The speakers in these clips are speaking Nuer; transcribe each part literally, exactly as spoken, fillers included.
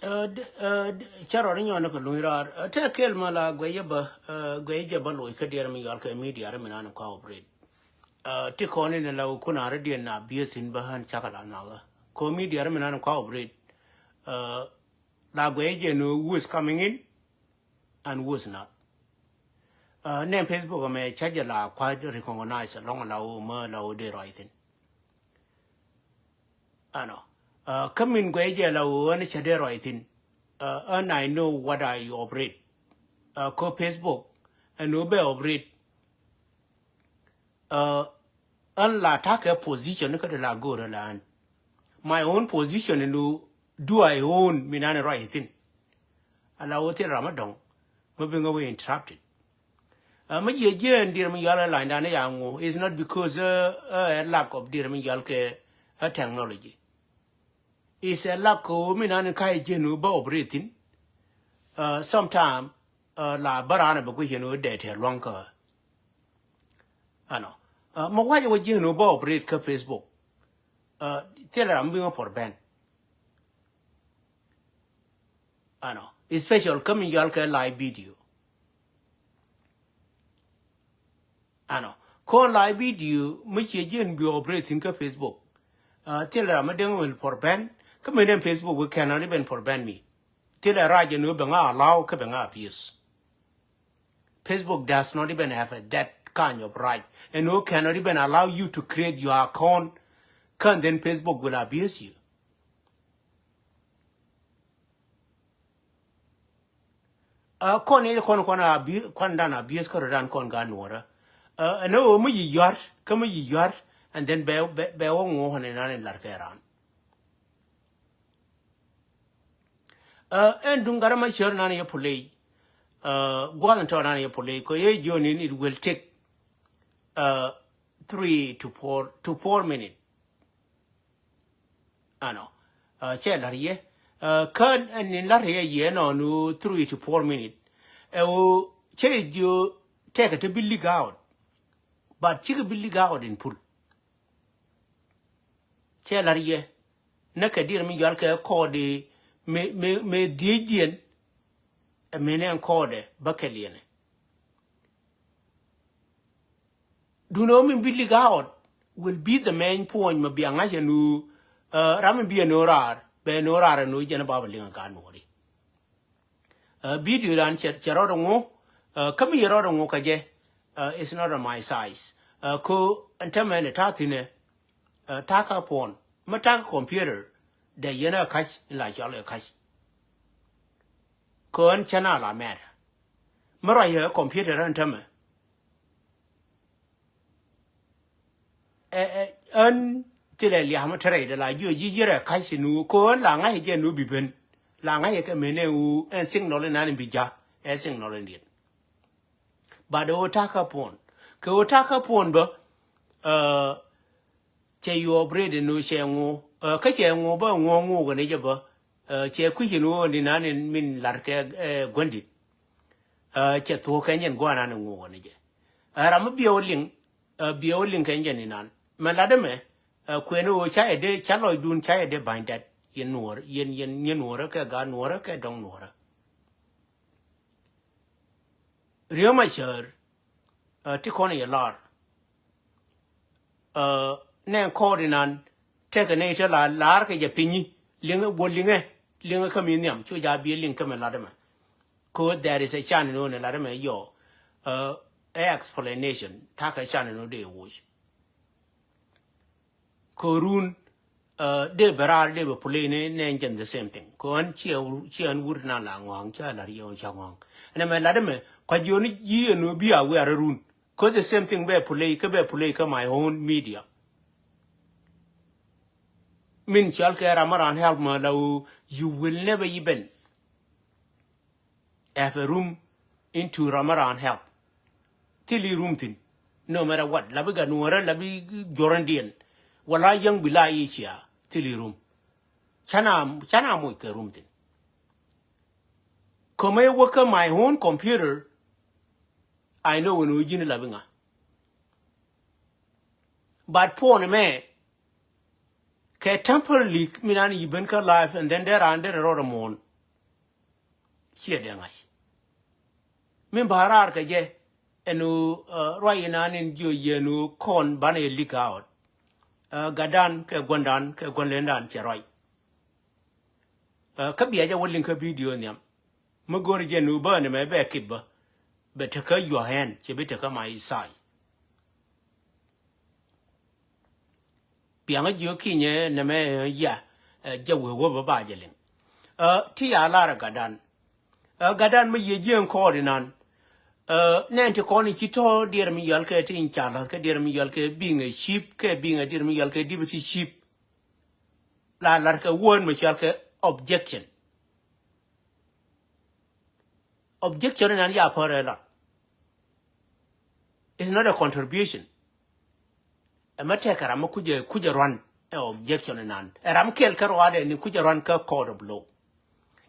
Cɛ rɔɔd nyɔn ni kɛ luny raar. Tɛ kɛl ma la guɛy jɛ bä, guɛy jɛ bä loc kä diɛɛr mi yɔal kɛ media ri mi nan kua operate. Ti kɔn in la kun a ri diɛn na biɛ thin bä hän cakɛ la nakä. Kɔ media ri mi nan kua operate. La guɛy jɛ ni who is coming in and who is not. Nɛ Facebook mɛ cä jɛ la kua recognize alɔŋ la wä mä la wä dee rɔy thin. Ɛnɔ. Kä min guɛy jɛ la wä ni cä dee rɔy thin. And I know what I operate. Kɔ Facebook ɛn wä bɛ operate. Ɛn la takɛ position ni kä de la go̱o̱rä la ɛn. My own position ɛn wä do I own mi nan rɔy thin. Ala wä thil ram a dɔŋ. Mä bi ŋä wä interrupted. Mä jiɛ jiɛn diɛɛr mi yɔal ɛ lanydan ɛ ya ŋu is not because ɛ lack of diɛɛr mi yɔal kɛ ɛ technology. Is a lack of mi nan ka jiɛn wä bä operate thin. Sometime la bä ran ɛ bä kui̱ jiɛn wä dee tɛ luaŋ kä. Ɛnɔ. Mä wac wä jiɛn wä bä operate kä Facebook. Thil ram bi ŋä por ben. Ɛnɔ. Especial kä mi yɔal kɛ live video. Ɛnɔ. Kɔn live video mi ciɛ jiɛn bi operate thin kä Facebook. Thil ram mi deŋ wil por ben kä mi den Facebook we cannot even por ben mi. Thil ɛ raj ɛn wä bɛ ŋa allow kä bɛ ŋa abuse. Facebook does not even have a, that kind of right. And who cannot even allow you to create your account. Can then Facebook will abuse you. Kɔn i̱ kɔn kɔn abi kɔn dan abuse kɔn dan kɔn gan nuɔrä. Ɛn ɣöö mi yi yuar kä mi yi yuar and then bɛ bɛ bɛ wä ŋuɔ hɔn inan in lar kɛ ran. Ɛn duŋ garä ma cär nan yɛ puley. Gua̱th in tɔɔr nan yɛ puley kɔ yɛ jiɔn in it will take three to four to four minute. Ɛnɔ. Cɛ lar yɛ kä ɛn in lar yɛ yɛ nɔ nu three to four minute. Ɛ wo cɛ jiɔ tɛkɛ te bi leak out. But cikɛ bi leak out in full. Cɛ lar yɛ nä kɛ diɛɛr mi yɔal kɛ kɔɔdi mi mi mi dhiecdiɛn. Ɛ mi nɛ ɛn kɔɔdɛ bä kɛ liɛnɛ. Duundɛ ɣöö min bi leak out will be the main point mi bia ŋa̱c ɛn ɣöö ram mi bi ɛn ɣöö raar bɛ ɛn ɣöö raar ɛn ɣöö jɛn ɛ ba bɛ liŋ ɛ gaat nuɔɔri. Video dan cɛ cɛ rɔɔdɛ ŋuɔ kä mi yɛ rɔɔdɛ ŋuɔ kä jɛ. It's not on my size. Kä ɛn tämɛ ni ta̱a̱ thi̱nɛ ta̱a̱ kä phone mi ta̱a̱ kä computer dɛ yɛn ɛ ka̱c in la cɔl ɛ ka̱c. Kä ɛn cɛ na la mɛr mi ruac ɛ computer ɛn tämɛ. Ɛ ɛ ɣän thilɛ lia̱a̱ mi te rɛydɛ la jiɔ ji̱ yier ɛ ka̱c ci nu ko̱o̱n la ŋa̱c jɛ nu bi ben. La ŋa̱c kɛ mënɛ wu ɛn signal inan in bi ja̱ ɛ signal in diet. But ɣöö ta̱kä puɔ̱n kɛ ɣöö ta̱kä puɔ̱n bä. Cɛ yuɔɔp ret in ɣöö cɛ ŋu kä cɛ ŋu bä ŋu ŋu kɛ ni jɛ bä. Cɛ kui̱c in ɣöö ni nan in min lar kɛ guändit. Cɛ thuɔ̱k kɛ nyɛn guanan in ŋu kɛ ni jɛ. Ram mi biɛ wä liŋ biɛ wä liŋ kɛ nyɛn inan mɛ lat ɛmɛ. Kuɛn ɣöö ca yɛ dee ca lɔcdun ca yɛ dee ba̱ny dɛt yɛn nuɔɔr yɛn yɛn nyɛn nuɔɔrä kɛ gaat nuɔɔrä kɛ dɔ̱ŋ nuɔɔrä. Riek Machar ti kɔn yɛ lar. Nɛ kɔɔr inan tekɛ nɛ ite la lar kɛ jɛ pinyi liŋɛ guɔ liŋɛ liŋɛ kä mi nhiam cu ja biɛ liŋ kä mɛ lat ɛmɛ. Ko there is a chance in ɣöö ni lat ɛmɛ yɔ ɛ explanation takɛ chance in ɣöö dee woc. Ko run dee bɛ raar dee bɛ play ni nɛ jɛn the same thing. Ko ɣän ciɛ ciɛ ɣän wur na la ŋɔ̱a̱ŋ ciɛ lar yɛ ɣän ca ŋɔ̱a̱ŋ. Ɛn ɛmɛ lat ɛmɛ kua jiɔni ji̱ ɛn ɣöö bi a wiarä run. Ko the same thing bɛ play kä bɛ play kä my own media. Min cɔal kɛ ram around help mɛ la ɣöö you will never even have a room into ram around help. Thil i̱ rum thi̱n no matter what la bi gat nuɔ̱ɔ̱rä la bi juɔ̱rändiɛn. Wala yäŋ bi la i̱ cia thil i̱ rum. Canɛ canɛ moc kɛ rum thi̱n. Kä mëë wäkä my own computer. I know when ɣöö ji̱n la bi ŋa. But puɔ̱n ɛmɛ kɛ temporarily mi nan i̱ ben kä life and then dee raan derɛ rɔɔdɛ muɔ̱ɔ̱n. ciɛ dee ŋa̱c. Min ba raar kɛ jɛ ɛn ɣöö, eh, ruac inan in jiö yɛn ɣöö kɔn banɛ yɛ leak out. Eh, gatdan kɛ gua̱ndan kɛ gua̱n lendan cɛ ruac. Eh, kä bia jɛ wä liŋ kä video nhiam. Mi go̱o̱ri jɛ nu bä ni mɛ bɛ kip bä. Bɛ tekä your hand, cɛ bi tekä my side. Piɛŋä jiök kinyɛ nɛmɛ, eh, ya, eh, jɛ wee wä bä ba jɛ liŋ. Eh, ti ya lar ɛ gatdan. Eh, gatdan mi yiëë jiɛn kɔɔr inan. Eh, nɛn ti kɔn i̱ ci tɔ̱ diɛɛr mi yɔl kɛ ti in ca la̱th kɛ diɛɛr mi yɔl kɛ being a chief kɛ being a diɛɛr mi yɔl kɛ deputy chief. La lar kɛ word mi cɔal kɛ objection. Objection inan ya pär ɛ lat. It's not a contribution. Ɛmɛ tɛkɛ ram mi kucɛ, kucɛ ruan ɛ objection inan. Ɛ ram kɛl kä ruadɛ ni kucɛ ruan kä court of law.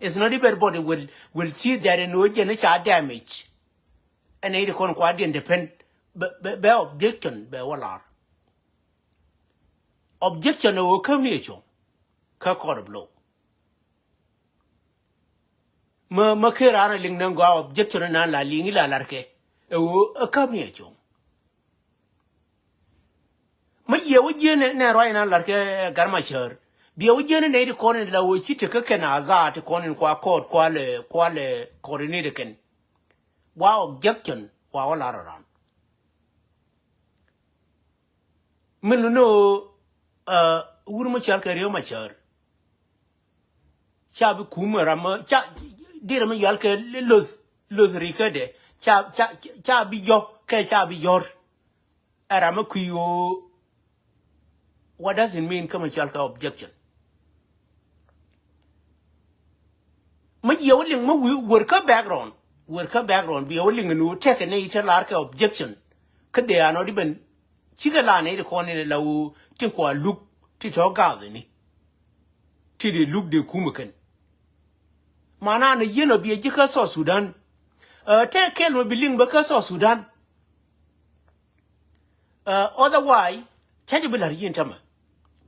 It's not everybody will, will see that in ɣöö jɛn i̱ ca damage. Ɛn ɛ i̱ ti kɔn kua diɛn depend bɛ, bɛ, bɛ objection bɛ wä lar. Objection ɛ ɣöö käm ni ɛ cuɔ̱ŋ kä court of law. Mä, mä ker an a liŋ nɛ gɔaa objection inan la liŋ ila larkɛ. Ɛ ɣöö ɛ käm ni ɛ cuɔ̱ŋ. Mä yiɛ wä jiɛn nɛ, nɛ ruac inan larkɛ gat ma cär. Biɛ wä jiɛn nɛ ti kɔn in la ɣöö ci tekä kɛn a dhaa ti kɔn in kua kɔɔt kua lɛ, kua lɛ coordinate kɛn. Wa objection wa wä lar around. Min lu ni ɣöö, eh, wur mi cɔal kɛ Riek Machar. Ca bi kum ram mi, ca, dir mi yɔal kɛ loth, loth rikädɛ. Ca, ca, ca bi yɔk, kɛ ca bi yɔr. Ɛ ram mi kui̱ ɣöö, what does it mean kä mi cɔal kɛ objection? Mi jiɛ wä liŋ mi wi̱i̱ wër kä background. Wër kä background, biɛ wä liŋ ni wä tɛkɛ ni i̱ te lar kɛ objection. Kä they are not even, cikɛ la ni ti kɔn ni la wä tin kua luk ti tɔ gath ni. Ti dee luk dee kumɛ kɛn. Mana ni yien ɔ biɛ ji̱ kä South Sudan. Ɛ, tɛ kɛl mi bi liŋ bä kä South Sudan. Ɛ, otherwise, cä jɛ bi la̱r ji̱ in tämɛ.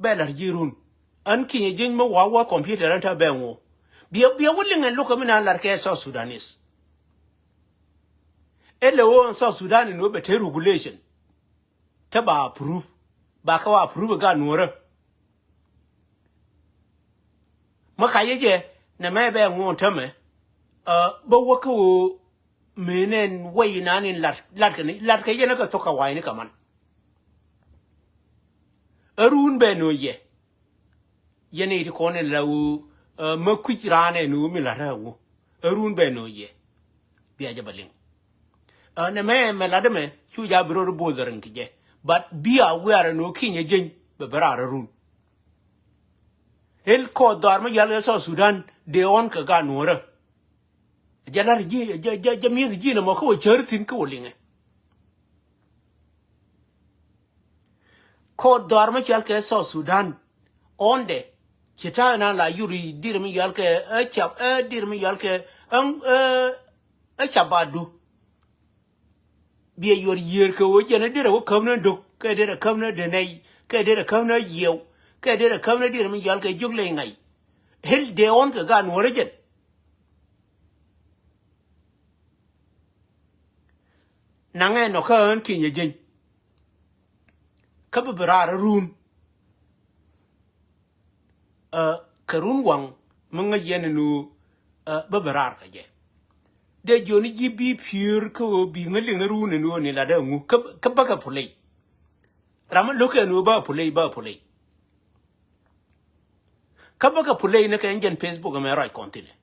Bɛ la̱r ji̱ run. Ɣän kinyɛ ji̱ mi wa wä computer ɣän tämɛ bɛ ŋu. Biɛ, biɛ wä liŋ ɛn lokä mi na la̱r kɛ South Sudanese. Ɛ lɛ wä ɛn South Sudan in wä bɛ te regulation. Te ba approve. Ba kɛ wä approve ɛ gaat nuɔrä. Mä ka yɛ jɛ, nɛ mɛ bɛ ŋu tämɛ. Ɛ, bä wä kä wä Mëë nɛn wec inan in lat, lat kɛ ni, lat kɛ yɛn ɛ kɛ thok kɛ wa̱i̱ni kɛ man. Ɛ run bɛ nöö yɛ. Yɛn iti kɔn in la wu, ɛ, mä kui̱c raan ɛ nöö mi lat ɛ wu. Ɛ run bɛ nöö yɛ. Bia jɛ bä liŋ. Ɛ, nɛ mɛ, mɛ lat mɛ, cu ja bi rot both rin kɛ jɛ. But bia wiarɛ nöö kinyɛ jeny, bɛ bɛ raar ɛ run. Hil kɔɔth dhɔaar mä yal kɛ South Sudan, dee ɣɔn kɛ gaat nuɔrä. Jɛ lar ji̱, jɛ, jɛ, jɛ mi̱eth ji̱ nɔmɔ kä wä cär thi̱n kä wä liŋɛ. Kɔɔth dhɔaar mä cɔal kɛ South Sudan. Ɔndɛ ci ta̱a̱ na la yuri dir mi yɔal kɛ ɛ cap, ɛ dir mi yɔal kɛ ɛ, ɛ, ɛ cap ba du. Biɛ yuɔr yiër kɛ ɣöö jɛn ɛ derɛ wä käm ni dök, kɛ derɛ käm ni denɛy, kɛ derɛ käm ni yiɛw, kɛ derɛ käm ni derɛ mi yɔal kɛ jiök ley ŋa̱c. Hil dee ɣɔn kɛ gaat nuɔ̱ɔ̱rä jɛn. Naŋɛ nɔ kä ɣän kinyɛ jeny. Kä bi bi raar run. Ɛ, kɛ run waŋ mi ŋäc yɛn ni, ɛ, bä bi raar kɛ jɛ. Dee jiɔni ji̱ bi pi̱i̱r kä ɣöö bi ŋäc liŋä run ni ɣöö ni la dee ŋu kä, kä bäkɛ puley. Ram mi lo̱kɛ ni ɣöö bä puley, bä puley. Kä bäkɛ puley ni kɛ jɛn Facebook ɛmɛ ruac kɔn thi̱n ɛ.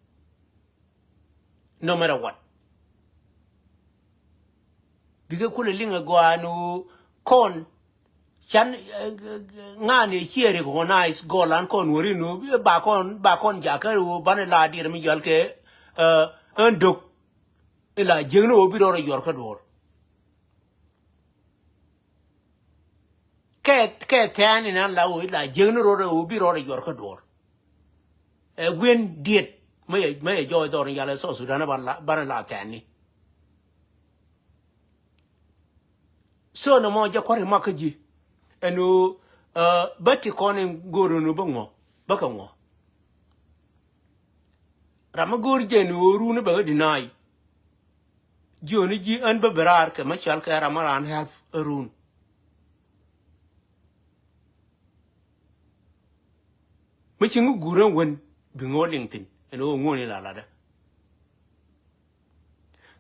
No matter what. Bikɛ kulɛ liŋ ɛ gɔaa ni ɣöö kɔn can, eh, ŋa̱a̱n ëë ciɛ recognize gɔlan kɔn wä rin ɣöö ba kɔn, ba kɔn jakä ɣöö banɛ la diɛt mi yɔal kɛ, eh, ɣän dök. Ila jiäkni ɣöö bi rɔɔdɛ yɔr kä duɔ̱ɔ̱r. Kɛ, kɛ thɛɛn in an la ɣöö ila jiäkni rɔɔdɛ ɣöö bi rɔɔdɛ yɔr kä duɔ̱ɔ̱r. Ɛ gui̱n diet mä yɛ, mä yɛ jɔɔc dhɔr in yal ɛ South Sudan banɛ la, banɛ la thɛɛn ni. So nɔmɔ jɛ kua̱r i̱ mak kä ji̱ ɛn ɣöö, ɛ, bä ti kɔn in go̱o̱r ɛn ɣöö bä ŋuɔ, bä kɛ ŋuɔ. Ram mi go̱o̱r jɛn ɣöö run bɛ ɣä deny. Jiöni ji̱ ɣän bä bi raar kɛ mi cɔal kɛ ram mi raan help ɣä run. Mi ci ŋä guur ɛn wen bi ŋo̱o̱ liŋ thi̱n ɛn ɣöö ŋuɔ̱ɔ̱ni la latdä.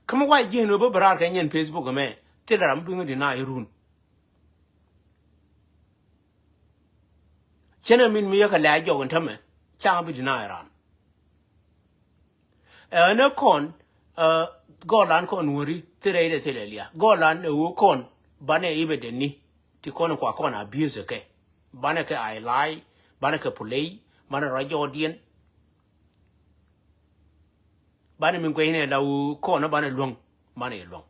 Kä mi wac ji̱ ɛn ɣöö bä bi raar kɛ nyɛn Facebook ɛmɛ thilɛ ram mi bi ŋä deny run. Cɛn ɛ min mi yɛ kɛ lɛ a jɔk in tämɛ ca ŋä bi deny raan. Ɛ ɣän ɛ kɔn gɔlan kɔn wäri thilɛ ilɛ thilɛ lia gɔlan ɛ ɣöö kɔn banɛ i̱ bɛ deni ti kɔn kua kɔn a bi̱i̱th ɛ kɛ banɛ kɛ a ilay banɛ kɛ puley banɛ rɔ jɔɔdiɛn. Banɛ min guɛcnɛ la ɣöö kɔn banɛ luäŋ banɛ luäŋ.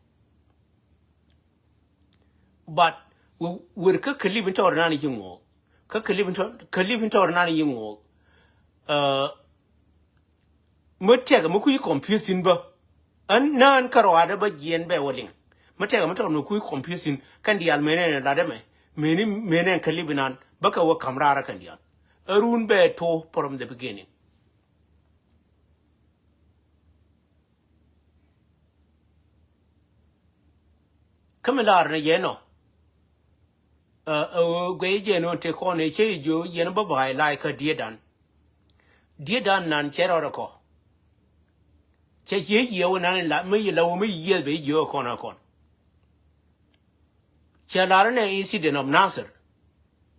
But wër kä clip in tɔɔr nan yi ŋuɔk kä clip in tɔɔr nan yi ŋuɔk. Mä tɛk mä kui̱ confuse thi̱n bä. Ɣän nään kä rɔadä bä jiɛn bɛ wä liŋ. Mä tɛk mä tɔɔr mä kui̱ confuse thi̱n kɛn diaal mënɛ nɛ latdä mɛ mëni mënɛ clip in nan bä kɛ wä ka̱m raarä kɛn diaal. Ɛ run bɛ to from the beginning. Kä mi lar ni yɛn ɔ ɛ ɣöö guɛy jɛn ɔ te kɔn ɛ cɛ jiö yɛn bä ba̱a̱y lay kä dietdan. Dietdan nan cɛ rɔɔdɛ kɔ cɛ ciec yiëë wä nan in la mi yi la wä mi yiëëth bɛ jiö kɔn a kɔn. Cɛ lar inɛ incident of Nasir.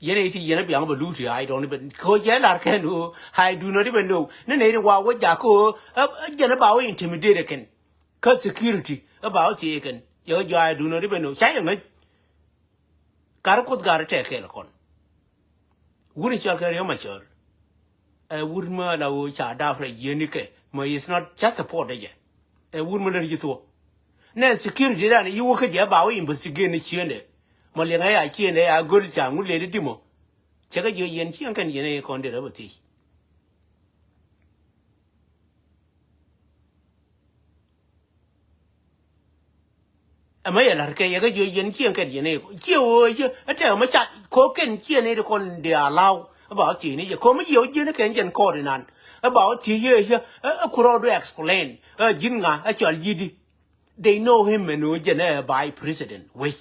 Yɛn iti yɛn biaŋ bä luti I don't even ko cɛ lar kɛn o I do not even know ni nɛ iti wa wä jak ko jɛn ba wä intimidate kɛn. Kä security ba wä thiee kɛn yɛ wä jɔ I do not even know ca yɛ ŋäc. Kar kuoth gar tɛ kɛl kɔn. Wur in cɔl kɛ riɛm a cɔr. Ɛ wur mɛ la ɣöö ca dap rɛy yieni kɛ mɛ is not ca support dɛ jɛ. Ɛ wur mɛ lät ji̱ thuɔ. Nɛ security dan yi wä kä jɛ ba wä investigate ni ciendɛ. Mɔ liɛŋɛ ya ciendɛ ya göl ca ŋut lɛ di dimɔ. Cɛ kä jiö yɛn ciɛŋ kɛn yɛn ɛ kɔn derɛ bä thiec. Ɛmɛ yɛ la̱r kɛ yɛ kä jiö yɛn ciɛŋ kɛn yɛn ɛ ciɛ ɣöö ciɛ ɛ tɛk ɛmɛ ca ko kɛn ciɛ ni ri kɔn de alaw. Ɛ ba wä thiec ni yɛ ko mi jiɛ wä jiɛn kɛn jɛn kɔɔr inan. Ɛ ba wä thiec yɛ ciɛ ɛ ku rɔɔdu explain ɛ ji̱n ŋa ɛ cɔl ji̱di. They know him ɛn ɣöö jɛn ɛ vice president wec.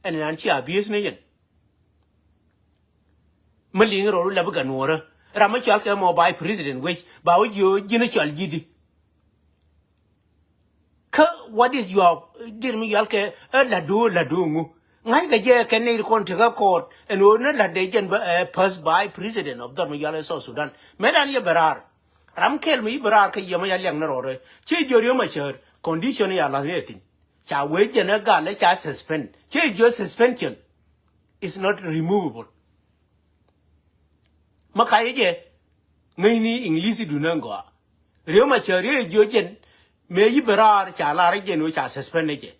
Ɛn inan ci abuse ni yɛn. Mi liŋ rɔɔdu lɛ bi gan nuɔrä ram mi cɔal kɛ mɔ vice president wec ba wä jiö ji̱n cɔal ji̱di. Kä what is your dir mi yɔal kɛ ɛ la̱t do̱o̱ la̱t do̱o̱ ŋu. Ŋa̱ckɛ jɛ kɛ nɛy ri kɔn tekä kɔɔt ɛn ɣöö ni la̱t dee jɛn bä ɛ first vice president of dhɔr mi yɔal ɛ South Sudan. Mëë dan yɛ bɛ raar ram kɛl mi yi bɛ raar kä yɛ mi ya liak ni rɔɔdɛ ci jiö riöm a cäär condition ya la̱th ni ɛ thi̱n. Ca wee jɛn ɛ gal ɛ ca suspend ci jiö suspension is not removable. Ma ka yɛ jɛ ŋäcni English dun ɛn gɔaa. Riek Machar riek jiö jɛn mëë yi bi raar ca lar jɛn wee ca suspend jɛ.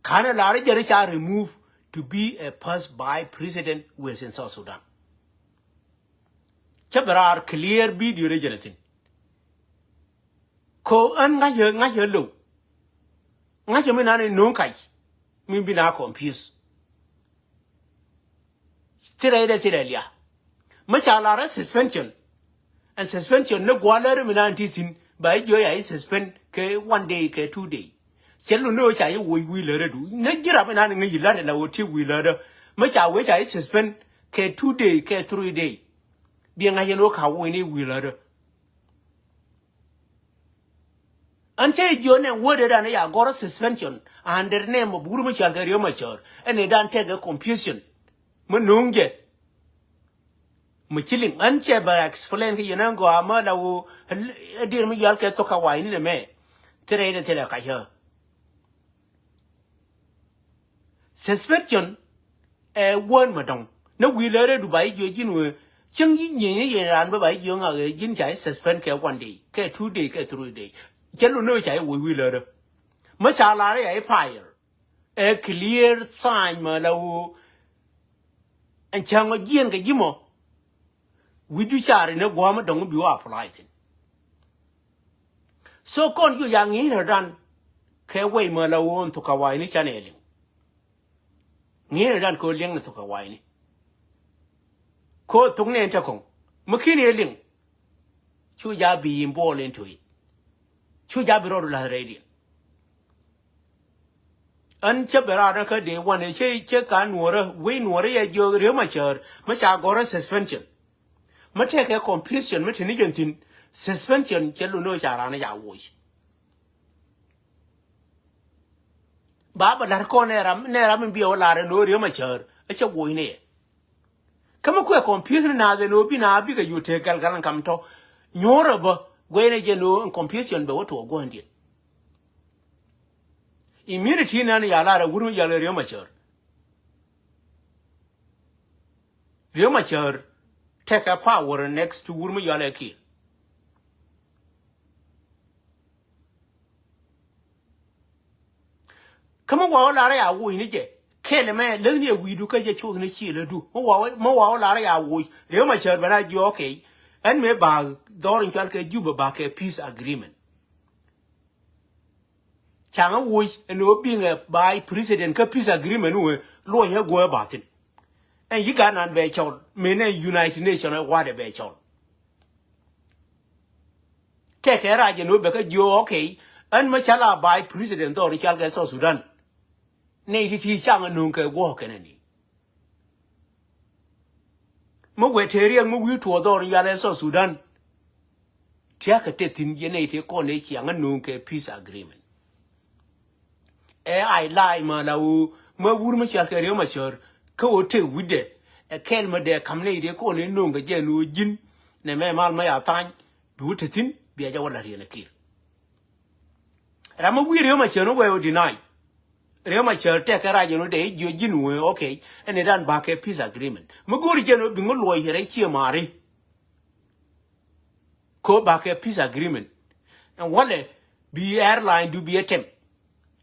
Kanɛ lar jɛn ca remove to be a first vice president within South Sudan. Cä bi raar clear video rɛ jɛn a thin. Ko ɛn ŋa̱cä ŋa̱cä low. Ŋa̱cä mi nan in no̱o̱ŋ kac mi bi na confuse. Thilɛ idɛ thilɛ lia. Mi ca lar ɛ suspension. Ɛn suspension ni gua̱a̱ lär mi nan ti thi̱n ba i̱ jiö ya i̱ suspend kɛ one day kɛ two day. Cɛ lun ni ɣöö ca i̱ woc wi̱i̱ lärädu ni ji̱ rap inan ŋäc i̱ la̱t ila ɣöö ti wi̱i̱ lärädä. Mi ca wee ca i̱ suspend kɛ two day kɛ three day. Biɛ ŋa̱c ɛn ɣöö ka woc ni wi̱i̱ lärädä. An cä i̱ jiö nɛ word dan ya gɔr suspension under name of wur mi cɔal kɛ Riek Machar ɛn idan tekɛ confusion. Mi nuŋ jɛ mi ci liŋ an cɛ bɛ explain kɛ yɛn an gɔaa mɛ la wo. Ɛ dir mi yɔal kɛ thok ka wa̱i̱ ni nɛ mɛ. Thilɛ idɛ thilɛ kac ɣä. Suspension ɛ word mɛ dɔŋ ni wi̱i̱ lärä du ba i̱ jiö ji̱n wee. Cäŋ i̱ nyieny i̱ yɛn raan bä ba i̱ jiö ŋak ɛ ji̱n ca i̱ suspend kɛ one day kɛ two day kɛ three day. Cɛ lun ni ca i̱ woc wi̱i̱ lärä. Mä ca lar i̱ a i̱ fire. Ɛ clear sign mɛ la ɣöö ɛn cäŋ ɔ jiɛn kɛ ji̱ mɔ. Wi̱cdu car in ɛ guɔ̱ɔ̱m ɛ dɔ̱ŋ bi wä apply thi̱n. So kɔn juɔc a ŋi̱i̱c rɛ dan kɛ wec mɛ la ɣöö ɛn thok ka wa̱i̱ni canɛ liŋ. Ŋi̱i̱c rɛ dan kɛ ɣöö liŋ ni thok ka wa̱i̱ni. Kɛ ɣöö thok nɛn te kɔŋ mi ki̱n ɛ liŋ. Cu ja bi involve into it. Cu ja̱ bi rɔɔdu la̱th rɛydiɛn. Ɣän cä ben raar kä dee wanɛ cä, cä ka nuɔrä, wec nuɔrä yɛ jiök Riek Machar, mi ca gɔrä suspension. Mi tekɛ confusion mi te ni jɛn thi̱n, suspension cɛ lun ni ɣöö ca raan ɛ ca woc. Ba bä la̱r kɔn nɛ ram, nɛ ram in biɛ wä lar ɛn ɣöö Riek Machar ɛ cɛ woc ni yɛ. Kä mi kuɛ confusion naath ɛn ɣöö bi naath bikɛ yut tëë gɛl gɛl ɛn kam tɔ̱. Nyuɔ̱ɔ̱rä bä guɛcnɛ jɛ ɛn ɣöö ɛn confusion bɛ wä tuɔɔk gua̱ndiɛn. Immunity nan ya lar ɛ wur mi yal ɛ Riek Machar. Riek Machar tekɛ power next to wur mi yal ɛ Kiir. Kä mi wa̱a̱ wä lar ɛ ya woc ni jɛ. Kɛl ɛmɛ läthni ɛ wi̱i̱du kä jɛ coth ni ciëlädu. Mi wa̱a̱ wä, mi wa̱a̱ wä lar ɛ ya woc. Riek Machar bɛ na jiɔk kɛ. Ɛn mëë ba dhɔr in cɔal kɛ Juba ba kɛ peace agreement. Caŋä woc ɛn ɣöö biŋɛ vice president kä peace agreement wee luɔc ɛ guɔ ɛ bathin. Ɛn yi gat nan bɛ cɔl mëë nɛ United Nation ɛ wa̱dɛ bɛ cɔl. Tɛkɛ rac ɛn ɣöö bɛ kä jiö, okay. Ɛn mä ca la vice president dhɔr in cɔal kɛ South Sudan. Nɛy ti̱ti̱ caŋ ɛ nöŋ kɛ guɔ kɛnɛ ni. Mi wee te riɛk mi wi̱i̱ tuɔɔk dhɔr yal ɛ South Sudan. Tia̱kɛ te thi̱n yɛn nɛy te kɔn ëë ciaŋ ɛ nööŋ kɛ peace agreement. Ɛ ay la̱a̱c ma la ɣöö mi wur mi cɔal kɛ Riek Machar kä ɣöö te wi̱cdɛ. Ɛ kɛl mi dee ka̱m nɛy te kɔn ëë nööŋ kɛ jɛ ɛn ɣöö ji̱n nɛ mɛ mal mi ya tha̱a̱ny. Bi wä te thi̱n bia jɛ wä la̱t yɛn ɛ Kiir. Ram mi wi̱i̱ Riek Machar ni wee wä deny. Riek Machar tɛkɛ rac ɛn wä dee jiö ji̱n wee, okay. Ɛn ɛ dan bakɛ peace agreement. Mi go̱o̱ri jɛn wä bi ŋä luɔc rɛy cie mari. Ko bakɛ peace agreement. Ɛn walɛ bi airline du bi ɛ tɛm.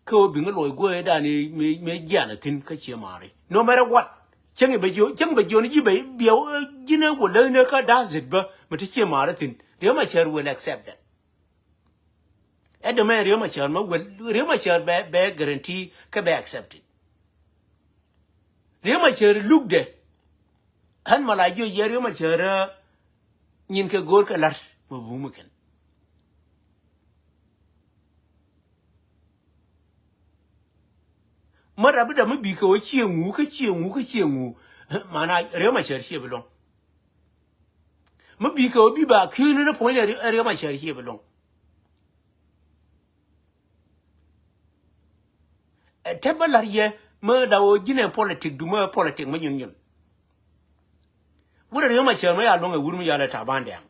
Kä wä bi ŋä luɔc guɔ ɛ dan ɛ mëë jian ɛ thi̱n kä cie mari. No matter what. Cäŋ bɛ jiö, cäŋ bɛ jiö ni ji̱ bɛ biɛ ji̱n ɛ wä läthni kä da̱th zit bä mi te cie mari thi̱n. Riek Machar will accept that. Ɛ dämɛ Riek Machar mä wel, Riek Machar bɛ, bɛ guarantee kä bɛ accepted. Riek Machar lukdɛ. Ɣän ma la jiö yɛ Riek Machar, ɛ, nyin kɛ go̱o̱r kɛ la̱r ma bumä kɛn. Mä rap bi dam mi bi kɛ wä cie ŋu, kä cie ŋu, kä cie ŋu. Mana Riek Machar cie bi luɔ̱ŋ. Mi bi kɛ wä bi ba ki̱i̱n ni puɔ̱ny ɛ Riek Machar cie bi luɔ̱ŋ. Ɛ te bä la̱r yɛ mi da ɣöö ji̱n ɛ politik du mi ɛ politik mi nyun nyun. Wurɛ Riek Machar mi ya luɔ̱ŋ ɛ wur mi yal ɛ Taban Dɛŋ.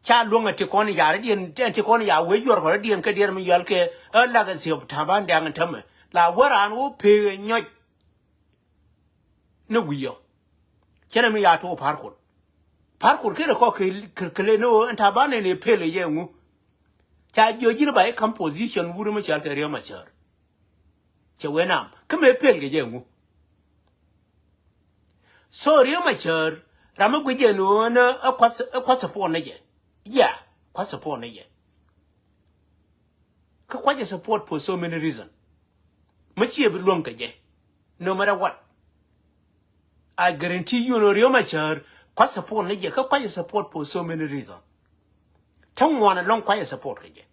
Ca luɔ̱ŋ ɛ ti kɔn ya rɛdiɛn, ti kɔn ya wee yuɔr kɔn rɛdiɛn kä diɛn mi yal kɛ ɛ lak ɛ thiop Taban Dɛŋ tämɛ. La wä raan wä pee nyɔc. Ni wi̱i̱ ɔ. Cɛnɛ mi ya tuɔ Par Kuol. Par Kuol kɛnɛ kɔ kɛ, kɛ, kɛ lɛ ni ɣöö ɛn Taban ɛn ɛ pel ɛ jɛ ŋu. Ca jiɔ ji̱n ba i̱ kam position wuri mi cɔal kɛ Riek Machar. Cɛ wee nam. Kä mëë pel kɛ jɛ ŋu. So Riek Machar ram mi guic jɛ ni ɣöö ni ɛ kuath, ɛ kuath support ni jɛ. Yeah, kuath support ni jɛ. Kä kuac ɛ support for so many reason. Mä ciɛ bi luäŋ kɛ jɛ. No matter what. I guarantee you, no Riek Machar kuac support ni jɛ, kä kuac ɛ support for so many reason. Te ŋuan ɛlɔ̱ŋ kuac ɛ support kɛ jɛ.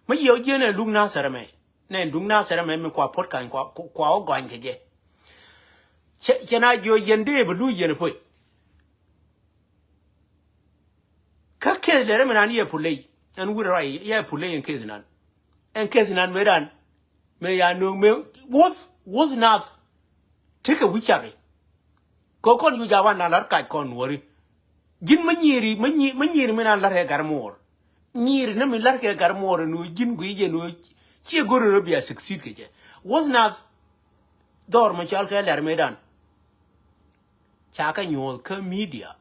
Mä yiëë jiɛn ɛ luk Nasir ɛmɛ. Nɛ luk Nasir ɛmɛ mi kua puɔ̱t kany kua, kua wä gɔany kɛ jɛ. Cɛ, cɛ na jiɔ yɛn dee bi luc yɛn ɛ puɔ̱c. Kä case lɛrɛ mi nan yɛ puley ɛn wut rɔy yɛ puley ɛn case nan. Ɛn case nan mëë dan mëë ya no̱o̱ŋ mëë wuth wuth nath. Tekɛ wi̱c cari. Kɛ kɔn ju jaban na lar kac kɔn nuɔri. Ji̱n mä nyiiri mä nyiiri mi nan lar kɛ gar muɔɔr. Nyiiri ni mi lar kɛ gar muɔɔr ni wä ji̱n guiy jɛ ni wä. Ciɛ go̱ri rɔ bia succeed kɛ jɛ. Wuth nath. Dhɔr mi cɔal kɛ lɛr mëë dan. Ca kɛ nyuɔ̱th kä media.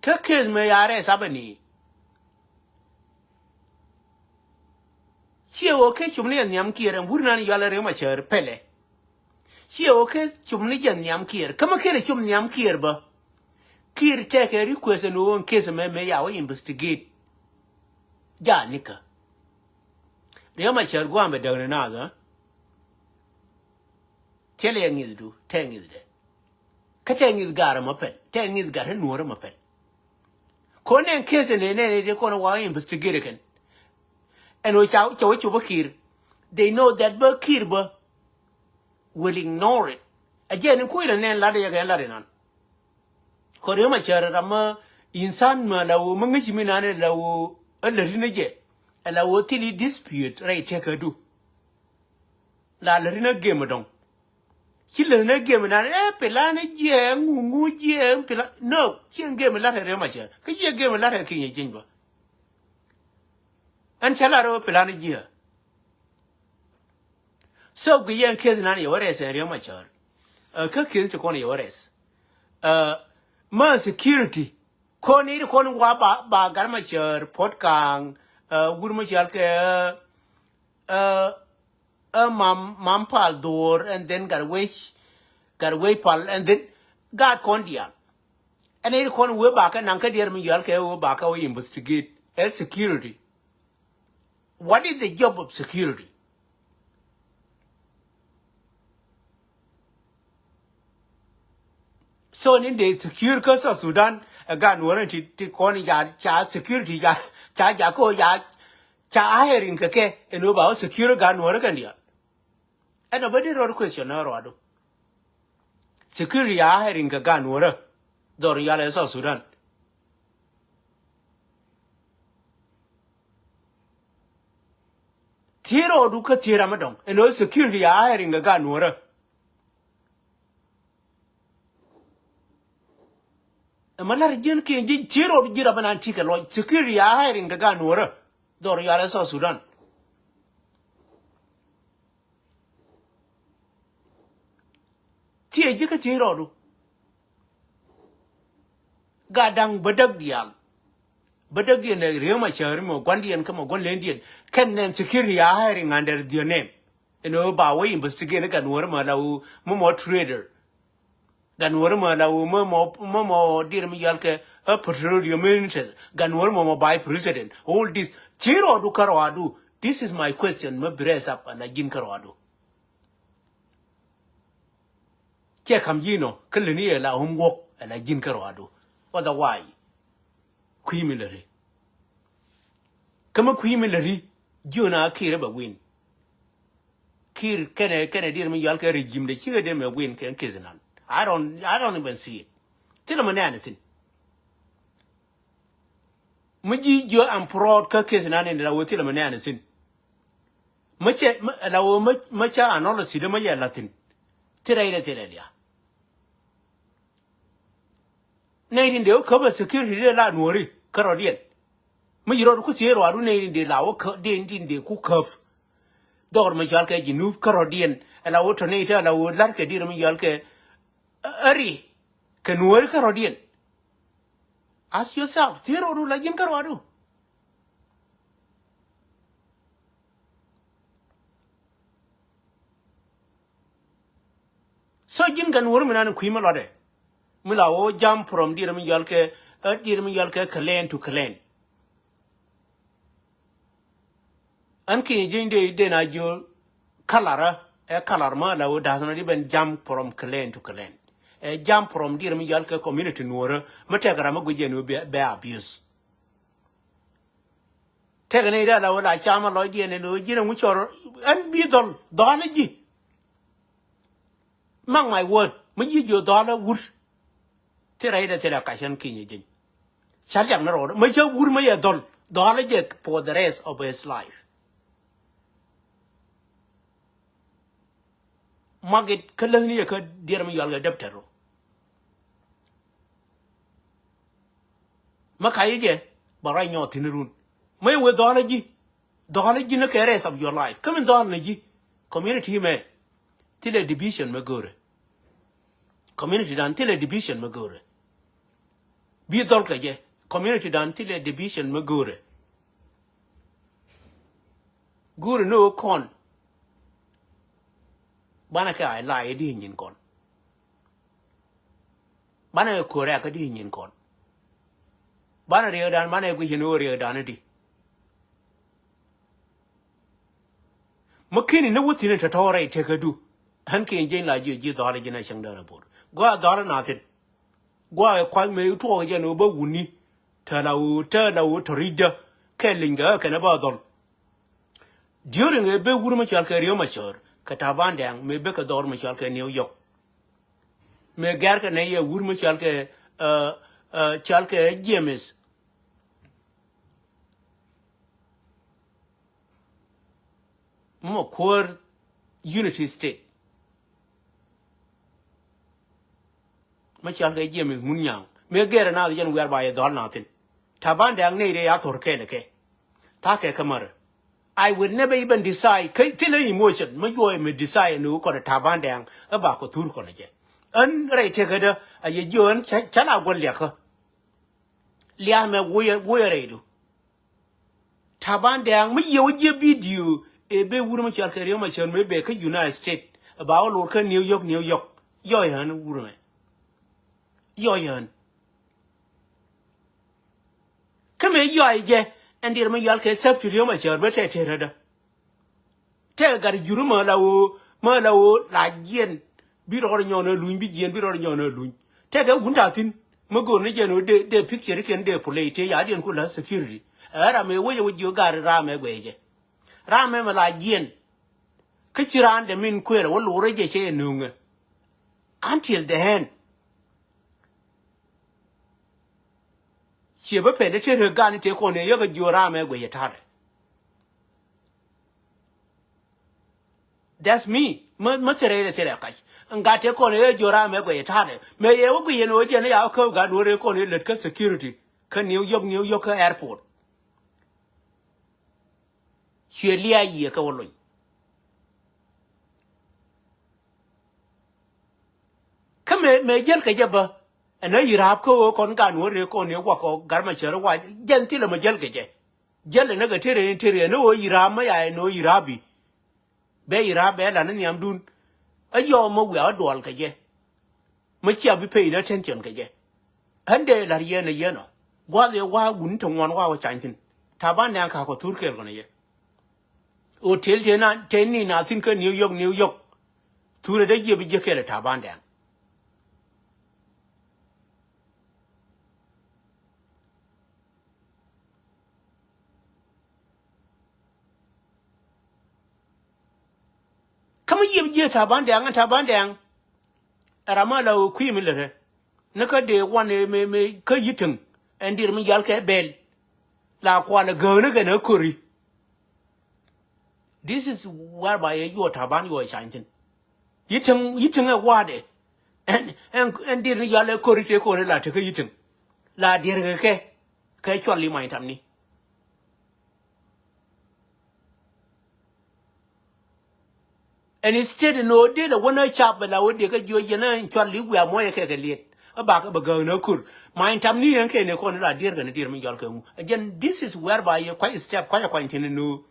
Kä case mëë ya rɛy sabani. Ciɛ ɣöö kɛ cum ni jɛ nhiam Kiir ɛn wur nan yɔal ɛ Riek Machar pɛlɛ. Ciɛ ɣöö kɛ cum ni jɛ nhiam Kiir. Kä mi kɛn ɛ cum nhiam Kiir bä. Kiir tɛkɛ request ɛn ɣöö ɛn case mɛ mëë ya wä investigate. Ja nikä. Riek Machar gua̱a̱m bɛ däk ni naath ɣä. Thilɛ yɛ ŋi̱thdu tɛ ŋi̱thdɛ. Kä tɛ ŋi̱th ga̱r ɛmɔ pɛl, tɛ ŋi̱th ga̱r te nuɔ̱ɔ̱r ɛmɔ pɛl. Kɔn nɛn case nɛ nɛ nɛ dee kɔn wa investigate kɛn. Ɛn ɣöö ca ca wä cop ɛ Kiir. They know that bä Kiir bä will ignore it. Ɛ jɛ ni kui̱ rɛ nɛn lat yɛ kɛ lat inan. Kɔn Riek Machar ram mä insan mä la wä mä ŋäci mi nan ɛ la wä ɛ lät ri nä jɛ. Ɛ la wä thil i̱ dispute rɛy tëkädu. La lät ri nä gem ɛ dɔ̱ŋ. Ci lät nä gem inan ɛ pilan jiɛ ŋu ŋu jiɛ pilan. No, ci ɛn gem ilat ɛ Riek Machar. Kä jiɛ gem ilat ɛ Kiir Mayardit bä. Ɛn cä lat ɛ pilan jiɛ. So gui yɛn case nan yɛ wä rɛs ɛn Riek Machar. Ɛ kä case ti kɔn yɛ wä rɛs. Ɛ mä security. Kɔn i̱ ti kɔn wa ba ba Gat Machar, Puɔt Kaŋ, ɛ wur Machar kɛ ɛ ɛ mam mam pal dhuɔr and then gat wec gat wec pal and then gat kɔn diaal. Ɛn i̱ ti kɔn wee ba kɛ naŋ kä diɛɛr mi yɔal kɛ wee ba kɛ wee investigate ɛ security. What is the job of security? So ni de secure kä South Sudan ɛ gan wärä ti ti kɔn ya ca security ya ca ja ko ya ca hiring kɛ kɛ ɛn wee ba wä secure gan wärä kɛn diaal. Ɛn ɛ bä di rɔɔd question ɛ rɔɔdu. Security ya hiring kɛ gan wärä dhɔr yal ɛ South Sudan. Thier ɔɔdu kä thier ram mi dɔ̱ŋ ɛn ɣöö security ya hiring kɛ gaat nuɔ̱ɔ̱rä. Ɛmɛ la̱r ji̱n kiɛn ji̱ thier ɔɔdu ji̱ ram mi nan ti kɛ lɔc security ya hiring kɛ gaat nuɔ̱ɔ̱rä. Dhɔr yal ɛ South Sudan. Thiec ji̱ kä thiec rɔɔdu. Gat da̱ŋ bädäk diaal. Bädäkdiɛn ɛ Riek Machar mɛ gua̱ndiɛn kä mɛ gua̱n lendiɛn. Kɛn nɛn security ya hiring under their name. Ɛn ɣöö ba wä investigate ni gat nuɔ̱ɔ̱rä mɛ la ɣöö mɛ mɔ trader. Gat nuɔ̱ɔ̱rä mɛ la ɣöö mɛ mɔ mɛ mɔ diɛn mi yal kɛ ɛ petroleum minister. Gat nuɔ̱ɔ̱rä mɛ mɔ vice president. All this. Thiec rɔɔdu kä rɔɔdu. This is my question mɛ bi raise up ala ji̱n kä rɔɔdu. Ciɛ ka̱m ji̱ nɔ kä leni ɛ la homework ɛ la ji̱n kä rɔɔdu. Otherwise kui̱ mi lä ri. Kä mi kui̱ mi lä ri ji̱ ɣän a Kiir ɛ bɛ win. Kiir kɛnɛ kɛnɛ diɛn mi yɔal kɛ regime de cikɛ dee mɛ win kɛ case nan. I don't, I don't even see it. Thilɛ mi nɛɛni thi̱n. Mi ji̱ jiö am proud kä case nan in la wee thilɛ mi nɛɛni thi̱n. Mä cɛ mä la wä mä mä ca analysis dä mä yɛ la̱thi̱n. Thilɛ ilɛ thilɛ dia. Nɛy tin dee wä käp ɛ security dee la nuɔ̱ɔ̱ri kä rɔ̱diɛn. Mä yi rɔɔdu ku thiee rɔɔdu nɛy tin dee la wä käp dee tin dee ku käp. Dhɔr mi cɔal kɛ Jinub kä rɔ̱diɛn ɛ la wä tɔ nɛy te ɛ la wä la̱r kɛ dier mi cɔal kɛ ɛ ri kɛ nuɔ̱ɔ̱ri kä rɔ̱diɛn. Ask yourself thiee rɔɔdu la ji̱n kä rɔɔdu. So ji̱n kɛ nuɔ̱ɔ̱ri mi nan kui̱ mi lɔtdɛ. Mi la wä jam from dier mi yɔal kɛ ɛ dier mi yɔal kɛ clan to clan. Ɛn ki̱ny ji̱n dee dee na jiö kalarä ɛ kalar mä la wä da̱th nɔ di ben jam from clan to clan. Ɛ jam from dier mi yɔal kɛ community nuɔ̱ɔ̱rä mi tɛk ram mi guic jɛ ni wä bɛ abuse. Tɛkɛ ni dee la wä la cam a lɔcdiɛn ni lo̱ ji̱n ɛŋu cɔr ɛn bi dhɔl dhɔl ji̱. Mark my word mi yi̱ jiö dhɔl ɛ wur. Thil rɛy dee thil ɛ kac ɛn ki̱ny ji̱n. Ca liak ni rɔɔdɛ mi cä wur mi yɛ dhɔl dhɔl jɛ for the rest of his life. Makit kä läthni yɛ kä diɛr mi yɔal kɛ däptɛr rɔ. Mä kac jɛ bɛ ruac nyɔɔth thi̱n run. Mä yɛ wee dhɔl ji̱ dhɔl ji̱ ni kɛ rest of your life kä min dhɔl ni ji̱. Community mɛ thilɛ division mɛ go̱o̱rɛ. Community dan thilɛ division mɛ go̱o̱rɛ. Bi dhɔl kɛ jɛ community dan thilɛ division mɛ go̱o̱rɛ. Go̱o̱rɛ ni ɣöö kɔn banɛ kɛ a la yɛ di nyin kɔn. Banɛ kɛ ko̱rɛ a kä di nyin kɔn. Banɛ riɛkdan banɛ guic ni ɣöö riɛkdan di. Mä keni ni wä thi̱n in tɔ̱tɔ̱ rɛy tekädu. Ɣän kiɛ jiɛn la jiɛ ji̱ dhɔaarä ji̱n a cäŋ dee rɛ bo̱r. Gua dhɔaarä na thi̱n. Gua ɛ kua̱c mëë tuɔɔk jɛn ɣöö bä wuni. Te la ɣöö, te la ɣöö tɔ̱ ri̱cdä. Kɛ li̱ny kɛ ɣä kɛn ɛ bä dhɔl. During ɛ ben wur mi cɔal kɛ Riek Machar kɛ Taban Deng mëë ben kɛ dhɔr mi cɔal kɛ New York. Mëë gɛr kɛ nɛ yɛ wur mi cɔal kɛ, ɛ, ɛ, cɔal kɛ James. Mɔ kuäär Unity State. Mɛ cɔal kɛ James Mun Nyaŋ. Mëë gɛrɛ naath jɛn wiar ba yɛ dhɔl na thi̱n. Taban Deng nɛy dee ya thor kɛɛl kɛ. Tha̱a̱ kɛ kä märä. I will never even decide. Kä thilɛ emotion. Mɛ juɔc mɛ decide ni wä kɔn Taban Deng. Ɛ ba kɔ thur kɔn jɛ. Ɣän rɛy tekädä a yɛ jiö ɣän ca, ca la guɔl liakä. Lia̱a̱ mɛ woyɛ, woyɛ rɛydu. Taban Deng mi yiëë wä jiɛ video ɛ ben wur mi cɔal kɛ Riek Machar mëë bɛ kä United States. Ba wä lor kä New York, New York. Yɔy ɣän wur mɛ. Yɔy ɣän. Kä mëë yɔy jɛ ɛn diɛr mi yɔal kɛ safety Riek Machar bä tɛt tɛt rädä. Tɛkɛ gat jur mä la ɣöö, mä la ɣöö la jiɛn. Bi rɔɔd nyɔn ɛ luny, bi jiɛn, bi rɔɔd nyɔn ɛ luny. Tɛkɛ wun ta̱a̱ thi̱n. Mä go̱o̱r ni jɛn ɣöö dee, dee picture kɛn dee play tëë ya̱diɛn ku la security. Ɛ ram ëë wec ɛ wec jiök gat ram ɛ guɛy jɛ. Ram ɛ mɛ la jiɛn. Kä ci raan dee min kuëër ɛ wä lo̱r ɛ jɛ cɛ yɛ nööŋɛ. Until the end. Ciɛ bä pɛt ɛ tëë rek gan tëë kɔn ëë yäk ɛ jiök ram ɛ guɛy ɛ ta̱a̱dɛ. That's me. Mä, mä thilɛ, thilɛ kac. Ŋa̱t tëë kɔn ëë jiök ram ɛ guɛy ɛ ta̱a̱dɛ. Mëë yɛ wä guiy yɛn ɣöö jɛn ɛ ya wä käp gat Nuäär ëë kɔn ëë lät kä security. Kä New York, New York kä airport. Cuɛ lia̱a̱ yiëë kɛ wä lony. Kä mëë, mëë jäl kɛ jɛ bä. Ɛn ɣä yi ra̱a̱p kä ɣöö kɔn gan wä rëë kɔn ëë wakɔ gar ma cär wa jɛn thilɛ ma jäl kɛ jɛ. Jäl ɛn ɣä kɛ tëë rɛy ni tëë rɛy ɛn ɣä ɣöö yi ra̱a̱p ma ya ɛn ɣöö yi ra̱a̱p i̱. Bɛ yi ra̱a̱p bɛ la ni nhiamdun. Ɛ yɔw ma wiaa ɣä duɔl kɛ jɛ. Ma cia bi pay ni attention kɛ jɛ. Ɣän dee la̱r yɛn ɛ yɛn ɔ. Gua̱a̱th ëë wa̱a̱ wun te ŋuɔ̱n wa̱a̱ wä cany thi̱n. Ta̱a̱ ban dɛŋ ka̱a̱k kɔ thur kɛɛl kɔnɛ yɛ. Hotel tëë na, tëë ni na thi̱n kä New York, New York. Thurɛ dee jiɛ bi jiäk kɛɛl ɛ Ta̱a̱ ban dɛŋ. Kä mi yiëp ji̱ Ta̱a̱ ban dɛŋ, Ta̱a̱ ban dɛŋ. Ɛ ram a la ɣöö kui̱ mi lät rɛ. Ni kä dee wan ëë mëë, mëë kä yi̱ ti̱ŋ. Ɛn dier mi yal kɛ bɛl. La kual ɛ gääk ni kɛn ɛ köri. This is whereby ɛ yuɔɔk Ta̱a̱ ban yuɔɔk cany thi̱n. Yi̱ ti̱ŋ, yi̱ ti̱ŋ ɛ wa̱a̱dɛ. Ɛn, ɛn, ɛn dier ni yal ɛ köri tëë kɔn ɛ la tekä yi̱ ti̱ŋ. La dier kɛ kɛ. Kɛ cual i̱ many tamni. Ɛn instead ni ɣöö dee lɛ wänä cap bɛ la ɣöö dee kä jiɔ yɛn ɛn cual i̱ wiaa muɔyɛ kɛ kɛ liet. Ɛ bakɛ bɛ gäk ni ɛ kör. Many tamni ɛn kɛ ni kɔn ɛ la dier kɛ ni dier mi jɔl kɛ ŋu. Ɛ jɛn this is whereby yɛ kuac step kuac ɛ kuany thi̱n ni ɣöö.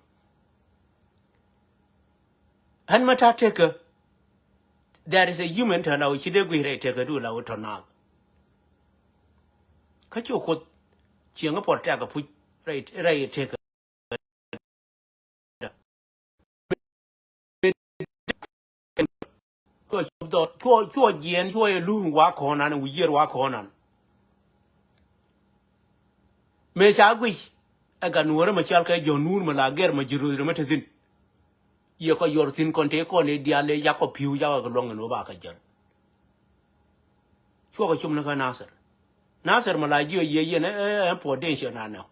Ɣän mä ta̱a̱ tekä. There is a human tɔ̱ la wä ci dee guic rɛy tekä du la wä tɔ̱ naath. Kä cu Kuoth cieŋ kä puɔt tɛk kɛ puc rɛy, rɛy tekä. Cuɔ, cuɔ, cuɔ jiɛɛn, cuɔ yɛ luŋ wa kɔn an, wi̱i̱ yiër wa kɔn an. Mëë ca guic ɛ gat Nuäärä mɛ cɔal kɛ Jɔ̱ɔ̱n Nuur mɛ la gɛr mɛ ji̱ ro̱th rɛ mɛ te thi̱n. Yɛ kɔ yuɔr thi̱n kɔn tëë kɔn i̱ diaal i̱ yakɔ pi̱u yakɔ kɛ luɔ̱ŋ in wä ba kɛ jäl. Cuɔkɛ cum ni kä Nasir. Nasir mɛ la jiɔ yiëë yɛn ɛ, ɛ, ɛ puɔ̱t den ciɛ nanɛ.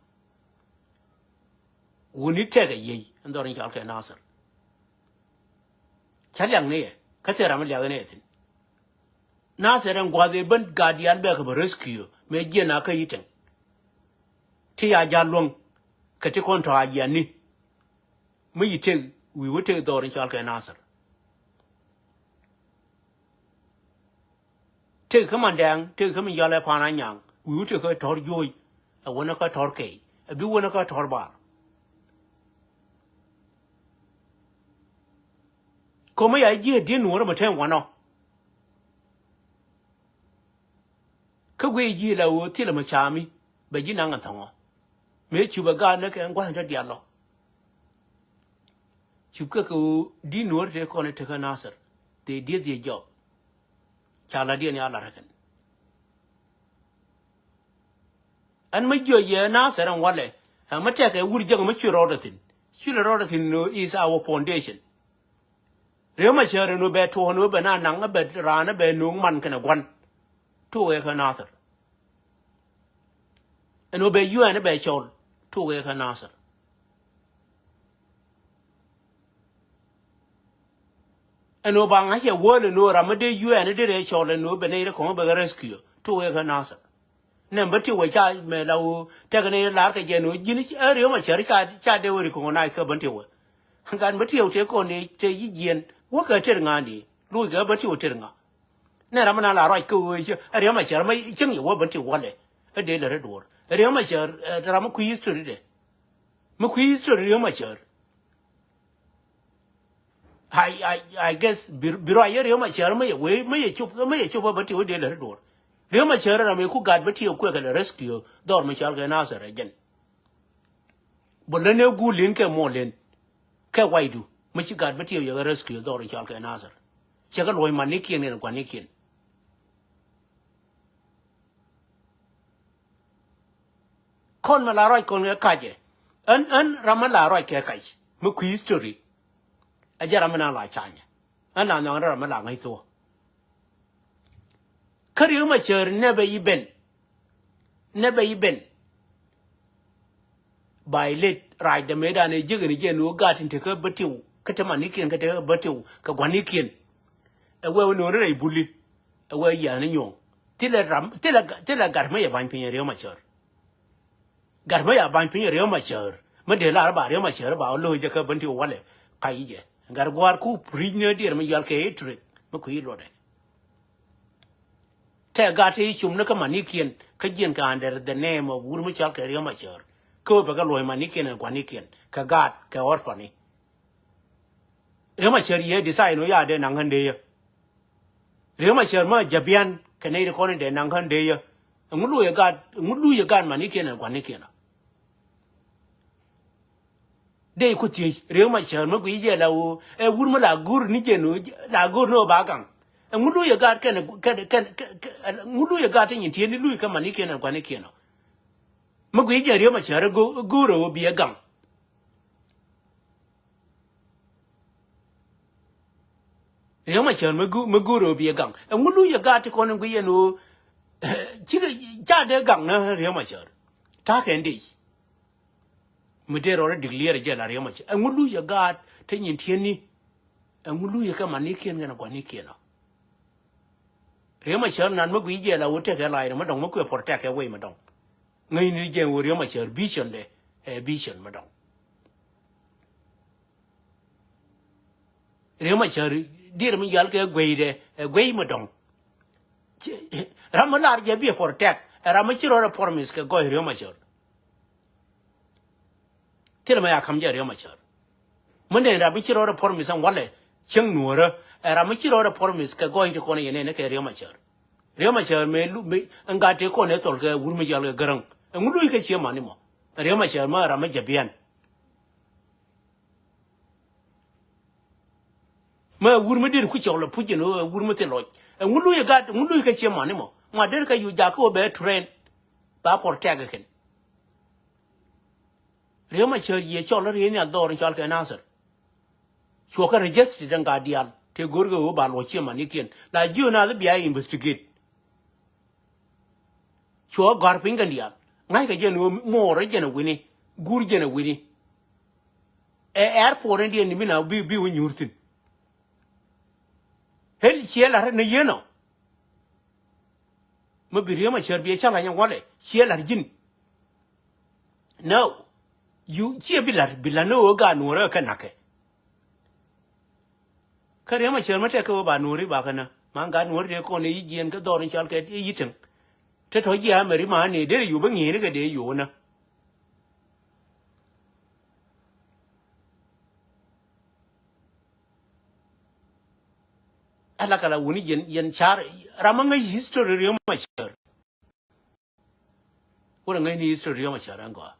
Wuni tɛkɛ yiëë ɛn dhɔr in cɔal kɛ Nasir. Cä liak ni yɛ kä thil ram mi liak ni yɛ thi̱n. Nasir ɛn gua̱th ëë ben gat diaal bɛɛkɛ bɛ rescue mëë jiɛn a kä yi̱ tɛŋ. Ti ya ja̱l luäŋ kɛ ti kɔn tɔ̱ a yiani. Mi yi tëk wi̱i̱ wä tëk dhɔr in cɔal kɛ Nasir. Tëk kä man dɛŋ, tëk kä mi yɔl ɛ pa̱a̱n a nyaŋ wi̱i̱ wä tëk kä tɔ̱r juɔ̱ɔ̱c. Ɛ wänä kä tɔ̱r kɛy ɛ bi wänä kä tɔ̱r bar. Ko̱mä ya ji̱ ɛ di̱t Nuɔ̱ɔ̱rä mɛ tɛm wanɔ. Kä guiy ji̱ la ɣöö thilɛ mɛ ca̱a̱mi bɛ ji̱ naŋ ɛ thɔ̱ŋɔ. Mëë cupɛ gaat ni kɛ gua̱th in te diaal lɔ. Cupkɛ kɛ ɣöö di̱t Nuɔ̱ɔ̱rä tëë kɔn i̱ tekä Nasir. They did their job. Ca la diɛn ya la rɛ kɛn. Ɛn mi jiɔ yɛ Nasir ɛn walɛ. Ɛ mi tɛkɛ wur jɛŋ mi cuɛ rɔɔdɛ thi̱n. Cuɛ rɔɔdɛ thi̱n, no, is our foundation. Riek Machar ɛn ɣöö bɛ tuɔɔk ɛn ɣöö bɛ na naŋ ɛ bɛ raan ɛ bɛ no̱o̱ŋ man kɛnɛ gua̱n. Tuɔɔk ɛ kä Nasir. Ɛn ɣöö bɛ U N ɛ bɛ cɔl. Tuɔɔk ɛ kä Nasir. Ɛn ɣöö ba ŋa̱c ɛ wäl ɛn ɣöö ram mi dee U N dee rɛy cɔl ɛn ɣöö bɛ nɛy rɛ kɔŋ bɛ kɛ rescue. Tuɔɔk ɛ kä Nasir. Nɛm bä tiw ɛ ca mɛ la ɣöö tɛk nɛy rɛ la̱r kɛ jɛ ɛn ɣöö ji̱n ɛ Riek Machar ca, ca dee wä recognize kä bä tiw ɛ. Gat bä tiw tëë kɔn ni tëë yi jiɛn wä kɛ tɛr ŋa̱a̱n di. Loc kɛ bä tiw tɛr ŋa̱a̱n. Nɛ ram mi na la ruac kä ɣöö cä Riek Machar mi cieŋ yɛ wä bä tiw walɛ. Ɛ dee lɛ rɛ duɔ̱ɔ̱r. Riek Machar, ɛ, ram mi kui̱ history dɛ. Mi kui̱ history Riek Machar. I, I, I guess bi, bi ruac yɛ Riek Machar mi yɛ wee, mi yɛ cop, mi yɛ cop bä tiw dee lɛ ri duɔ̱ɔ̱r. Riek Machar ram yɛ ku gat bä tiw kuɛ kɛ lɛ rescue dhɔr mi cɔal kɛ Nasir ɛ jɛn. Bä lä ni guul in kɛ muɔl in. Kɛ waydu, mi ci gat bä tiw yɛ kɛ rescue dhɔr mi cɔal kɛ Nasir. Cɛ kɛ luɔ̱c man ni kiɛn kɛn gua̱n ni kiɛn. Kɔn mi la ruac kɔn kɛ kac ɛ. Ɛn, ɛn ram mi la ruac kɛ kac. Mi kui̱ history. Ɛ jɛ ram mi na la canyɛ. Ɛn la nhɔaŋ ram mi la ŋäc thuɔ̱k. Kä Riek Machar never even. Never even. Violate right dɛ mëëdan ɛ jiäk ɛn jɛ ni wä gat in tekä bä tiw. Kä te manikiɛn kä tekä bä tiw. Kɛ guanikiɛn. Ɛ wee wä ni wä ni rɛy buli. Ɛ wee yia̱a̱ni nyuɔ̱ŋ. Thilɛ ram, thilɛ, thilɛ gat mi yɛ ba̱ny piny ɛ Riek Machar. Gat mi ya ba̱ny piny Riek Machar. Mi dee lar ba Riek Machar ba lo̱c jɛ kä bän ti walɛ. Ka yi jɛ. Gat gua̱a̱r ku pri̱c ni dier mi yual kɛ itrik. Mi kui̱ luɔtdɛ. Tɛ gat ti cum ni kä manikiɛn. Kä jiɛn kɛ under the name of wur mi cɔal kɛ Riek Machar. Kä wä bɛ kɛ luɔ̱c manikiɛn ɛ guanikiɛn. Kɛ gat kɛ orphani. Riek Machar yɛ design wä ya dee naŋ hän dee yɛ. Riek Machar ma jabian kɛ nɛy ti kɔn in dee naŋ hän dee yɛ. Ɛŋu lu yɛ gat, ɛŋu lu yɛ gat manikiɛn ɛ guanikiɛn ɔ. Dee ku thiec Riek Machar ma guic jɛ la ɣöö ɛ wur ma la go̱o̱r ni jɛ ni ɣöö la go̱o̱r ni ɣöö ba gaŋ. Ɛŋu lu yɛ gat kɛn, kɛn, kɛn, kɛn, ɛŋu lu yɛ gat ti nyin tieen ni lu yɛ kɛ manikiɛn ɛ guanikiɛn ɔ. Ma guic jɛ Riek Machar ɛ go̱o̱r ɛ ɣöö bi ɛ gaŋ. Riek Machar mi gu, mi gu röö bi ɛ gaŋ. Ɛŋu lu yɛ gaat ti kɔn in gui yɛn ɣöö cikɛ ca dee gaŋ ni Riek Machar. Ta̱a̱ kɛn dee. Mi dee rɔɔdɛ declare jɛ la Riek Machar. Ɛŋu lu yɛ gaat ti nyin tieni. Ɛŋu lu yɛ kɛ manikiɛn kɛn a guanikiɛn ɔ. Riek Machar nan mi gui jɛ la wä tekɛ la̱a̱c ni mi dɔ̱ŋ mi kuɛ protect kɛ wei mi dɔ̱ŋ. Ŋäcni jɛ wä Riek Machar vision dɛ ɛ vision mi dɔ̱ŋ. Riek Machar dier mi yal kɛ guey dɛ ɛ guey mi dɔ̱ŋ. Ram mi lar jɛ bi ɛ protect ɛ ram mi ci rɔɔdɛ promise kɛ gɔɔy Riek Machar. Thilɛ mɛ ya ka̱m jɛ Riek Machar. Mi nɛn ram mi ci rɔɔdɛ promise ɛn walɛ cieŋ nuɔ̱ɔ̱rä. Ɛ ram mi ci rɔɔdɛ promise kɛ gɔɔy ti kɔn yɛ nɛn kɛ Riek Machar. Riek Machar mɛ lu mɛ ɛn gat ti kɔn ɛ thɔl kɛ wur mi jal kɛ gäräŋ. Ɛŋu luc kɛ cie mani mɔ. Riek Machar mɛ ram mi jɛ bian. Mɛ wur mi dir ku cɔl ɛ puc ɛn ɣöö ɛ wur mi thil lɔc. Ɛŋu luc ɛ gat, ɛŋu luc kɛ cie mani mɔ. Ŋuat der kɛ yu jak kä ɣöö bɛ train. Ba protect kɛn. Riek Machar yiëë cɔl riëëc nhial dhɔr in cɔal kɛ Nasir. Cuɔ kɛ register den gat diaal tëë go̱o̱r kɛ ɣöö ba luɔ̱c cie manikiɛn la jiö nath bia investigate. Cuɔ gɔ̱a̱r piny kɛn diaal ŋa̱ckɛ jɛn ɣöö muɔɔr jɛn ɛ wi̱ni guur jɛn ɛ wi̱ni. Ɛ airport in diɛn ni mi na bi bi wä nyuur thi̱n. Hel ciɛ la̱r ni yien ɔ. Mi bi Riek Machar biɛ ca la̱ny walɛ ciɛ la̱r ji̱n. No. Yu ciɛ bi la̱r bi la̱r ni ɣöö gaat nuɔ̱ɔ̱rä kɛ na̱kɛ. Kä Riek Machar mi tɛk kɛ ɣöö ba nuɔ̱ɔ̱ri ba kɛ nä ma gaat nuɔ̱ɔ̱ri dee kɔn i̱ jiɛɛn kä dhɔr in cɔal kɛ i̱ yi̱täŋ. Te tɔ̱ ji̱ amɛri ma ni derɛ yu bi ŋi̱i̱ni kɛ dee yu nä. Ala kala wuni yɛn yɛn car ram a ŋäc history Riek Machar. Wurɛ ŋäcni history Riek Machar ɛn gɔaa.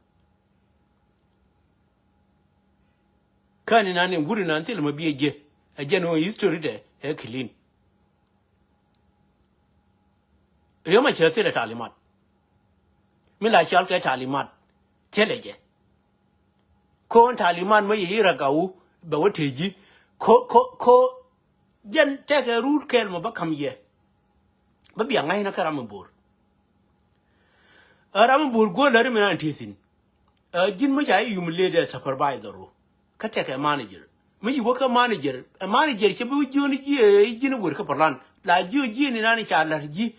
Kani nani wuri nan thil ma biɛ jiɛ a jɛn ɣöö history dɛ. ɛ clean. Riek Machar thilɛ talimat. Mi la cɔal kɛ talimat thilɛ jɛ. Ko̱n talimat mi yɛ i̱ ragawu bɛ wä te ji̱. Ko, ko, ko jɛn tɛkɛ rut kɛɛl mɔ bä ka̱m yɛ. Bä bia ŋa̱cnä kä ram mi bo̱o̱r. Ɛ ram mi bo̱o̱r guäär läri mi nan ti thi̱n. Ɛ ji̱n mi ca i̱ yum led ɛ supervisor ru. Kä tɛkɛ manager. Mi yi wä kä manager. Ɛ manager cɛ bi jiöni ji̱ ɛ ji̱n wër kä plan. La jiö ji̱ ni nani ca la̱r ji̱.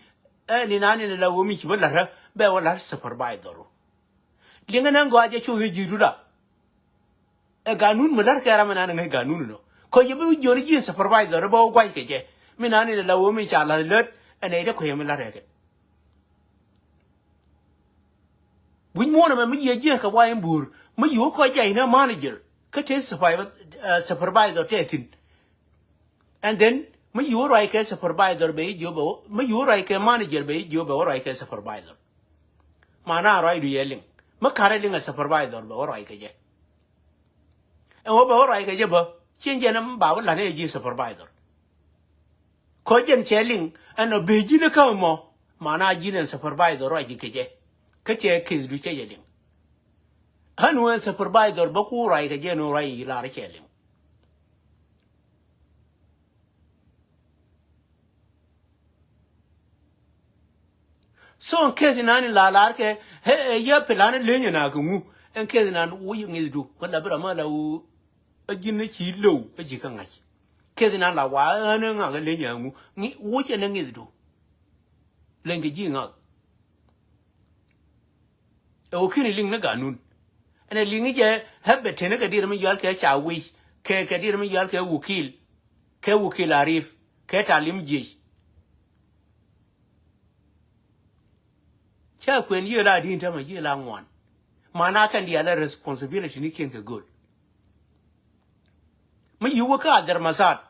Ɛ ni nani ni la wä mi ci bä la̱rä bɛ wä la̱r supervisor ru. Liŋä nɛ gɔaa jɛ cuth ni ji̱ du la. Ɛ ganun mi la̱r kɛ ram mi nani ŋäc ganun nɔ. Kɔ yɛ bi jiöni ji̱ supervisor bä wä gua̱c kɛ jɛ. Mi nani ni la wä mi ca la̱r lät ɛ nɛy dee kuecä mi la̱r ɛ kɛ. Wi̱c muɔ̱ɔ̱n ɛmɛ mi yiëë jiɛn kɛ wa̱i̱ in buur mi yio̱o̱k kɔc jay ni manager kä te supervi-, eh, supervisor tɛ thi̱n. And then mi yio̱o̱k ruac kɛ supervisor bɛ i̱ jiö bɛ wä, mi yio̱o̱k ruac kɛ manager bɛ i̱ jiö bɛ wä ruac kɛ supervisor. Mana ruacdu yɛ liŋ mi karɛ liŋ ɛ supervisor bɛ wä ruac kɛ jɛ. Ɛn wä bɛ wä ruac kɛ jɛ bä cien jɛn ɛm ba wä la̱t ni ɛ ji̱ supervisor. Kɔ jɛn cɛ liŋ ɛn ɔ bee ji̱n kä mɔ. Mana ji̱n ɛn supervisor ruac ji̱ kecɛ. Kä cɛ case du cɛ jɛ liŋ. Hän wä ɛn supervisor bä ku ruac kɛ jɛ ni ruac yi lar cɛ liŋ. So ɛn case inan in la lar kɛ ɛ yɛ plan leny ɛn a kɛ ŋu. Ɛn case inan wä yɛ ŋi̱th du kä la bi ram a la wä. Ɛ ji̱n ni ci low ɛ ji̱ kä ŋa̱c. Keth inan la wa ɣän ɛ ŋak ɛ leny ɛ ŋu ŋi wuc ɛn ɛ ŋi̱thdu. Leny kɛ ji̱ ŋak. Ɛ wä ki̱n liŋ ni ganun. Ɛn ɛ liŋ jɛ ɣä bɛ teni kɛ dier mi yɔal kɛ ca wi̱c kɛ kɛ dier mi yɔal kɛ wukil. Kɛ wukil arif kɛ talim jiec. Ca kuɛn yiëë la di̱i̱n tämɛ yiëë la ŋuan. Mana kɛn diaal ɛ responsibility ni kiɛn kɛ gööl. Mi yi̱ wä kä adhɛr mathat.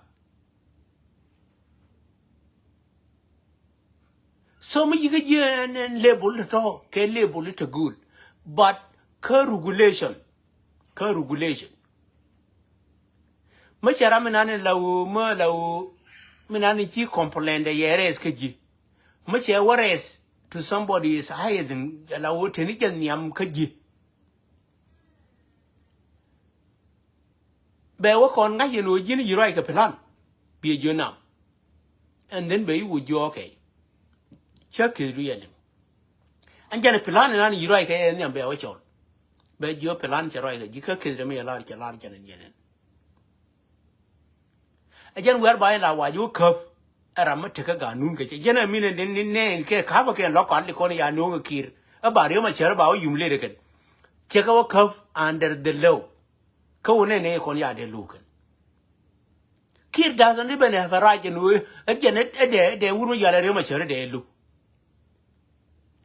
So mi yi̱ kä ji̱ ɛn, ɛn label tɔ̱ kɛ label i̱ te gööl. But kä regulation. Kä regulation. Mi cɛ ram mi nani la woo mi la woo mi nani ci complain dɛ yɛ rɛs kä ji̱. Mi cɛ wä rɛs to somebody is higher than la woo teni jɛ nhiam kä ji̱. Bɛ wä kɔn ŋa̱c yɛn woo ji̱n yi̱ ruac kɛ plan. Biɛ jiö nam. And then bɛ i̱ wä jiö okay. Cä keth du yɛ liŋ. Ɛn jɛn plan inan yi̱ ruac kɛ yɛ nhiam bɛ wä cɔl. Bɛ jiö plan cɛ ruac kɛ ji̱ kä keth dɛ mi yɛ lar cɛ lar jɛn ɛn jɛn ɛn. Ɛ jɛn wɛr ba in la wac wä käp. Ɛ ram mi tekä ganun kɛ cɛ jɛn ɛ min ɛ ni nɛɛn kɛ ka̱pä kɛn lɔ kɔat li kɔn ya no̱o̱ŋ ɛ ki̱i̱r. Ɛ ba riöm ɛ cär ba wä yum led ɛ kɛn. Cɛ kɛ wä käp under the law. Kä wä nɛn ɛ kɔn ya dee lo̱o̱ kɛn. Ki̱i̱r da̱th ni ben ɛ fɛ rac ɛn wee ɛ jɛn ɛ dee ɛ dee wur mi yal ɛ riöm ɛ cär ɛ dee lo̱o̱.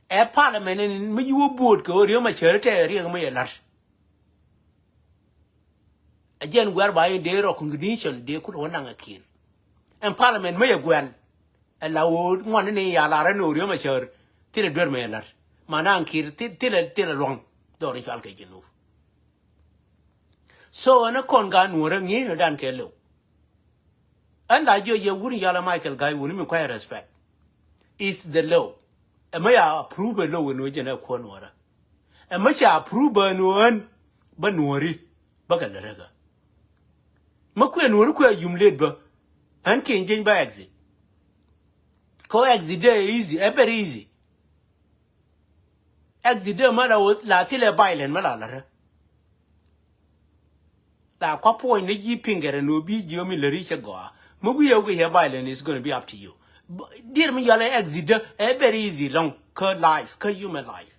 Ɛ parliament ɛn mi yi wä buɔ̱ɔ̱t kɛ wä riöm ɛ cär ɛ tɛ riɛk mi yɛ la̱t. Ɛ jɛn wɛr ba in dee recognition dee kulɛ wä naŋ ɛ kiɛn. Ɛn parliament mi yɛ guɛl. Ɛ la woo ŋuan ni ya lar ɛn woo riöm ɛ cär. Thilɛ duer mi yɛ la̱t. Ma naŋ kiɛn thilɛ thilɛ luaŋ. Dhɔr in cual kɛ ji̱ nup. So ɛn ɛ kɔn ga nuɔ̱ɔ̱rä ŋi̱i̱c rɔ dan kɛ lëw. Ɛn la jiɔ yɛ wur in yal ɛ Michael Gai wuni mi kuay respect. Is the law. Ɛ mi ya approve ɛ law ɛn wä jɛn ɛ kuɔn wärä. Ɛ mi ca approve bä ɛn wä ɛn bä nuɔri bä kɛ lät ɛ kä. Mi kuɛ nuɔri kuɛ yum let bä. Ɛn kiɛn jeny bä exit. Kɛ wä exit dee easy, ɛ very easy. Exit dee ma la wä la thilɛ violent ma la la rɛ. La kua puɔ̱ny ni ji̱ piŋ kɛ rɛ ni wä bi ji̱ wä mi lä ri cɛ gɔaa. Mi wi̱i̱ yɛ wä kɛ yɛ violent is gonna be up to you. Dier mi yɔl ɛ exit dee ɛ very easy lɔŋ kä life kä human life.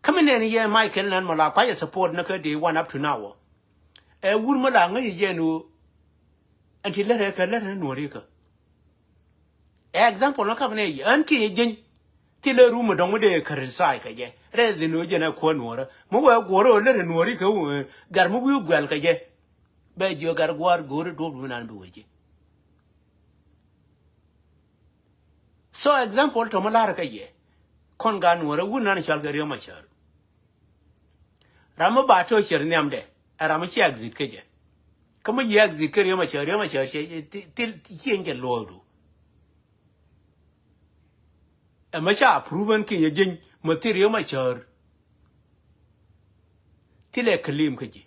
Kä mi nɛn yɛ Michael nɛn mɔ la kuacɛ support ni kä day one up to now. Ɛ wur mɔ la ŋäc yɛ ni wä. Ɛn ti lät rɛ kɛ lät rɛ nuɔri kä. Ɛ example ni kap ni yɛ ɛn kiɛ jeny. Ti lät rum mi dɔŋ mi dee kɛ ri sai kɛ jɛ rɛ dhi ni wä jɛn ɛ kuɔ nuɔrä mi wɛ guɔrä wä lät rɛ nuɔri kä wä gar mi wi̱i̱ guɛl kɛ jɛ. Bɛ jiö gar gua̱a̱r go̱o̱ri duɔ̱p mi nan bi wä jɛ. So example tɔmɔ lar kä yɛ kɔn ga nuɔrɛ wun nan cɔal kɛ Riek Machar. Ram mi ba tɔ̱ cär nhiamdɛ ɛ ram mi ci exit kä jɛ. Kä mi yiëë exit kä Riek Machar, Riek Machar ciɛ thil ciɛ nyɛ luɔɔdu. Ɛ mɛ ca approve ɛn kinyɛ jieny mɛ thil Riek Machar. Thilɛ claim kä ji̱.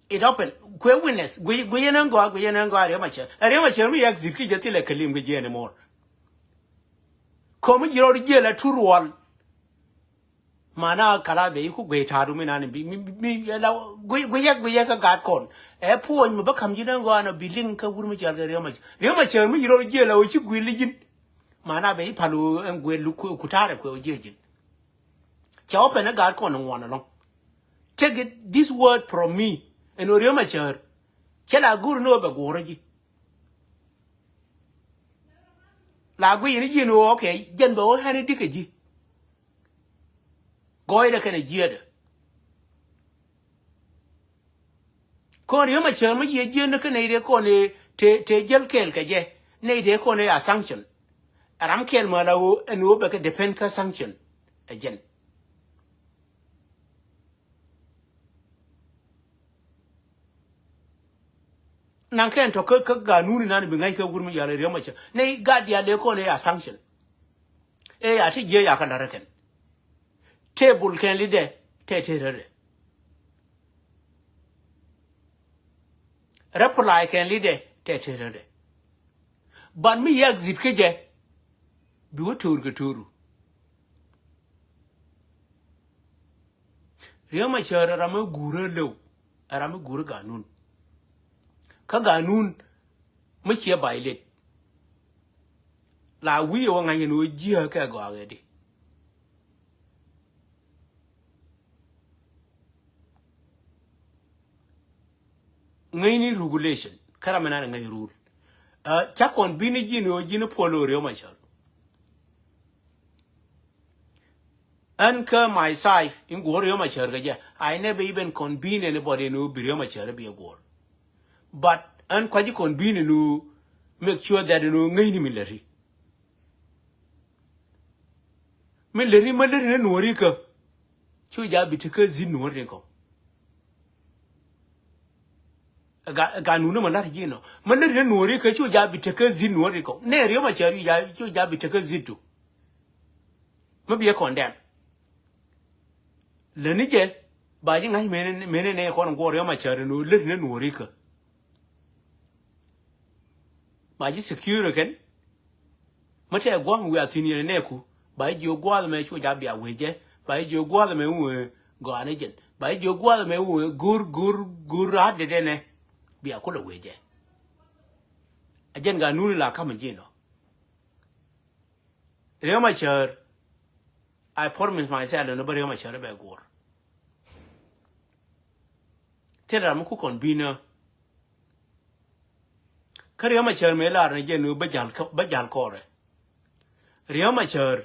It open. Kuɛ witness. Guiy, guiy yɛn ɛn gɔaa, guiy yɛn ɛn gɔaa Riek Machar. Ɛ Riek Machar mi exit kä jɛ thilɛ claim kä ji̱ anymore. Kɔ mi ji̱ rɔɔd jiɛl a tur wal. Mana kala bɛ iku guey ta̱a̱du mi nani bi mi mi la guey guey yɛk guey yɛk kä gaat kɔn. Ɛ puɔ̱ny mi bä ka̱m ji̱ nani gɔaa nɔ bi liŋ kä wur mi cɔal kɛ Riek Machar. Riek Machar mi ji̱ rɔɔd jiɛl a wä ci guiy li ji̱n. Mana bɛ i̱ pal wä ɛn guiy lu ku ta̱a̱rɛ kuɛ wä jiɛ ji̱n. Cɛ wä pɛn ɛ gaat kɔn ŋuan ɛlɔ̱ŋ. Take it, this word from me. Ɛn wä Riek Machar. Cɛ la go̱r ni wä bɛ guɔ̱rä ji̱. La guiy ni ji̱n wä, okay, jɛn bɛ wä ɣän i̱ dikɛ ji̱. Gɔɔydɛ kɛnɛ jiäätdɛ. Kɔn Riek Machar mi jiɛ jiäätni kä nɛy dee kɔn ɛ te, te jäl kɛɛl kɛ jɛ. Nɛy dee kɔn ɛ a sanction. Ɛ ram kɛɛl mɛ la ɣöö ɛn ɣöö bɛ kɛ depend kä sanction. Ɛ jɛn. Naŋ kɛn tɔ kä, kä ganuni nan bi ŋa̱c kä wur mi yal Riek Machar. Nɛy gat diaal dee kɔn ɛ a sanction. Ɛ ya ti jiɛ ya kä la̱rä kɛn. Table kɛn lidɛ tɛ te rɛdɛ. Reply kɛn lidɛ tɛ te rɛdɛ. But mi yɛ exit kä jɛ. Bi wä to̱r kɛ to̱ru. Riek Machar ɛ ram mi guurä lëw, ɛ ram mi guurä ganun. Kä ganun mi ciɛ violate. La wi̱i̱ ɛ wä ŋa̱c ɛn ɣöö jiääk kɛ gɔaa ɣɛ di. Ŋäcni regulation kä ram mi nan ɛ ŋäc rule. Ca kɔn bi̱n ji̱n ɣöö ji̱n puɔl ɣöö Riek Machar. Ɛn kä my side in guɔ̱r Riek Machar kɛ jɛ. I never even convene anybody in ɣöö bi Riek Machar bi ɛ guɔ̱r. But ɛn kua̱ci convene in ɣöö make sure that in ɣöö ŋäcni mi läri. Mi läri, mi läri ni nuɔ̱ɔ̱ri kä. Cu ja bi tekä zit nuɔ̱ɔ̱ri ni kɔ. Ga, ganun ni ma lar ji̱ nɔ. Ma lar ni nuɔ̱ɔ̱ri kä cu ja bi tekä zit nuɔ̱ɔ̱ri kɔ. Nɛ Riek Machar cu ja, cu ja bi tekä zit tu. Ma bi ɛ condemn. Läni jɛ, ba ji̱ ŋa̱c meni, meni nɛ kɔn guɔ Riek Machar ni lar ni nuɔ̱ɔ̱ri kä. Ba ji̱ secure kɛn. Mi tɛ gua̱a̱th mi wiaa thi̱n yɛn nɛɛku. Ba ji̱ jiök gua̱a̱th ɛmɛ cu ja bia wecɛ. Ba ji̱ jiök gua̱a̱th ɛmɛ wee gɔaa ni jɛn. Ba ji̱ jiök gua̱a̱th ɛmɛ wee go̱r, go̱r, go̱r ra̱a̱t dee dee nɛ. Bia kulɛ wecɛ. A jɛn ganun in la ka̱m ji̱ nɔ. Riek Machar. I promise myself ni bä Riek Machar bɛ guɔ̱r. Thil ram mi ku convene. Kä Riek Machar mëë lar ni jɛ ni bä jal kɔ-, bä jal kɔrɛ. Riek Machar.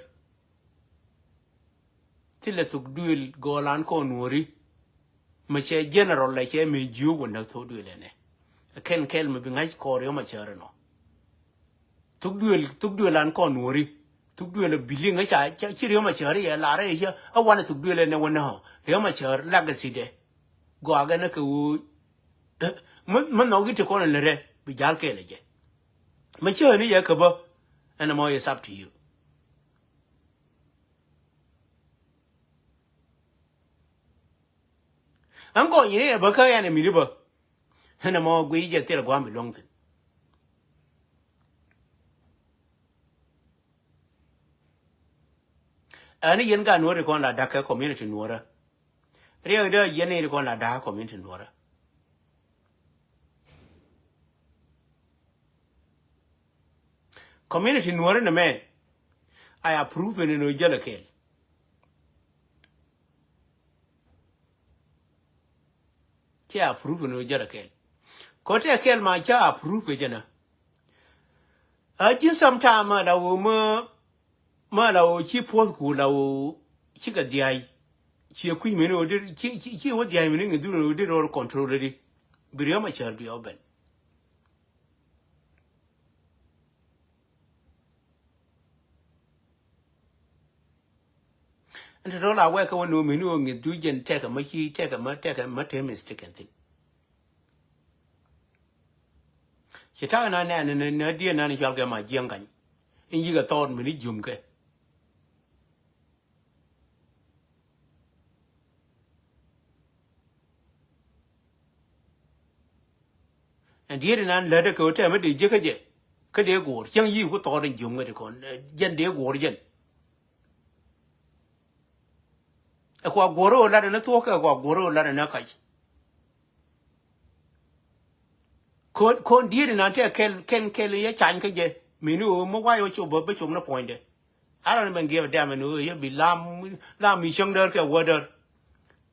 Thilɛ thuk duël gɔɔlan kɔn nuɔ̱ɔ̱ri. Mi cɛ general lɛ cɛ mi jiök wä näk thuk duël ɛnɛ. Ɛ kɛn kɛl mi bi ŋa̱c kɔɔr yɔ ma cäär ɛnɔ. Thuk duël, thuk duël an kɔn nuɔ̱ɔ̱ri. Thuk duël ɛ bi liŋ ɛ ca, ca ci riɛm a cäär yɛ lar ɛ cä ɛ wanɛ thuk duël ɛnɛ wä näk ɔ. Riɛm a cäär legacy dɛ. Gɔaa gɛ näk kɛ ɣöö mi, mi nhɔk i̱ ti kɔn ɛ lät rɛ bi ja̱l kɛɛl ɛ jɛ. Mi cä ɣän i̱ yɛ kä bä ɛn ɛmɔ is up to you. Ɛn gɔny ni ɛ bä kä ɛn ɛ mi̱ni bä. Ɛn ɛmɔ guiy jɛ thil gua̱a̱m bi luäŋ thi̱n. Ɛn i̱ yɛn ka nuɔ̱ɔ̱ri kɔn la da̱k kɛ community nuɔ̱ɔ̱rä. Riɛk dee yɛn i̱ kɔn la da̱k community nuɔ̱ɔ̱rä. Community nuɔ̱ɔ̱rä ni mɛ. I approve ni nɔ jäl a kɛɛl. Cä approve ni wä jälɛ kɛl. Kɔ tɛ kɛl ma cä approve kɛ jɛnä. A ji̱n sometime ma la wä mä, ma la wä ci puɔth ku la wä ci kɛ dhiay. Ci kui̱ mini wä dir, ci, ci, ci wä dhiay mini ŋi̱ dhur wä dir rɔr control di. Bi riɔm a cär bi ɔ ben. Tɔ̱tɔ̱ la wɛɛk kɛ wä no̱o̱ŋ mini ɣöö ŋi̱th du jɛn tɛkɛ mä ci tɛkɛ mä tɛkɛ mä te mistake kɛn thi̱n. Ci ta̱a̱ na nɛn ni ni dieen nan cual kɛ ma jiɛŋ kany. In yikɛ thɔɔt mini jium kɛ. Ɛn diet inan lätdä kɛ ɣöö tɛmɛ dee jiäkä jɛ. Kä dee guɔ̱ɔ̱r cäŋ yi̱ ku thɔɔt in jiöm ŋäti kɔn, eh, jɛn dee guɔ̱ɔ̱r jɛn. Ɛ kua guɔ̱ɔ̱r ɣöö lat ɛn ɛ thuɔ̱k kɛ kua guɔ̱ɔ̱r ɣöö lat ɛn ɛ kac. Kɔn, kɔn diet inan tɛ kɛl, kɛn kɛl yɛ cany kä jɛ. Mini ɣöö mi wac ɣöö cop bä, bä cop ni puɔ̱nydɛ. I don't even give a damn ɛn ɣöö yɛ bi lam, lam mi cäŋ däär kɛ wädäär.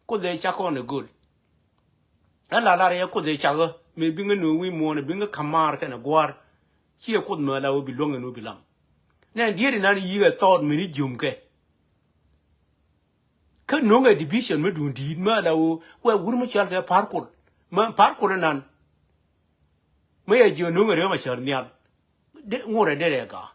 Kuoth ëë cak kɔn ɛ göl. Ɣän la lar yɛ kuoth ëë cak ɣä mëë bi ŋä nööŋ wi̱i̱ muɔ̱ɔ̱n bi ŋä ka̱m maar kɛnɛ gua̱a̱r. Ciɛ kuoth määth la ɣöö bi luäŋ ɛn ɣöö bi lam. Nɛn diet inan yi̱i̱k ɛ thɔɔt mini jiöm kɛ. Kä no̱ŋ ɛ division mi duun di̱i̱t määth la ɣöö wɛ wur mi cɔal kɛ Pa̱a̱r Kuɔl. Mä Pa̱a̱r Kuɔl inan. Mä yɛ jiök no̱ŋ ɛ Riek Machar nhial. Dee ŋot ɛ dee rɛ ga̱a̱.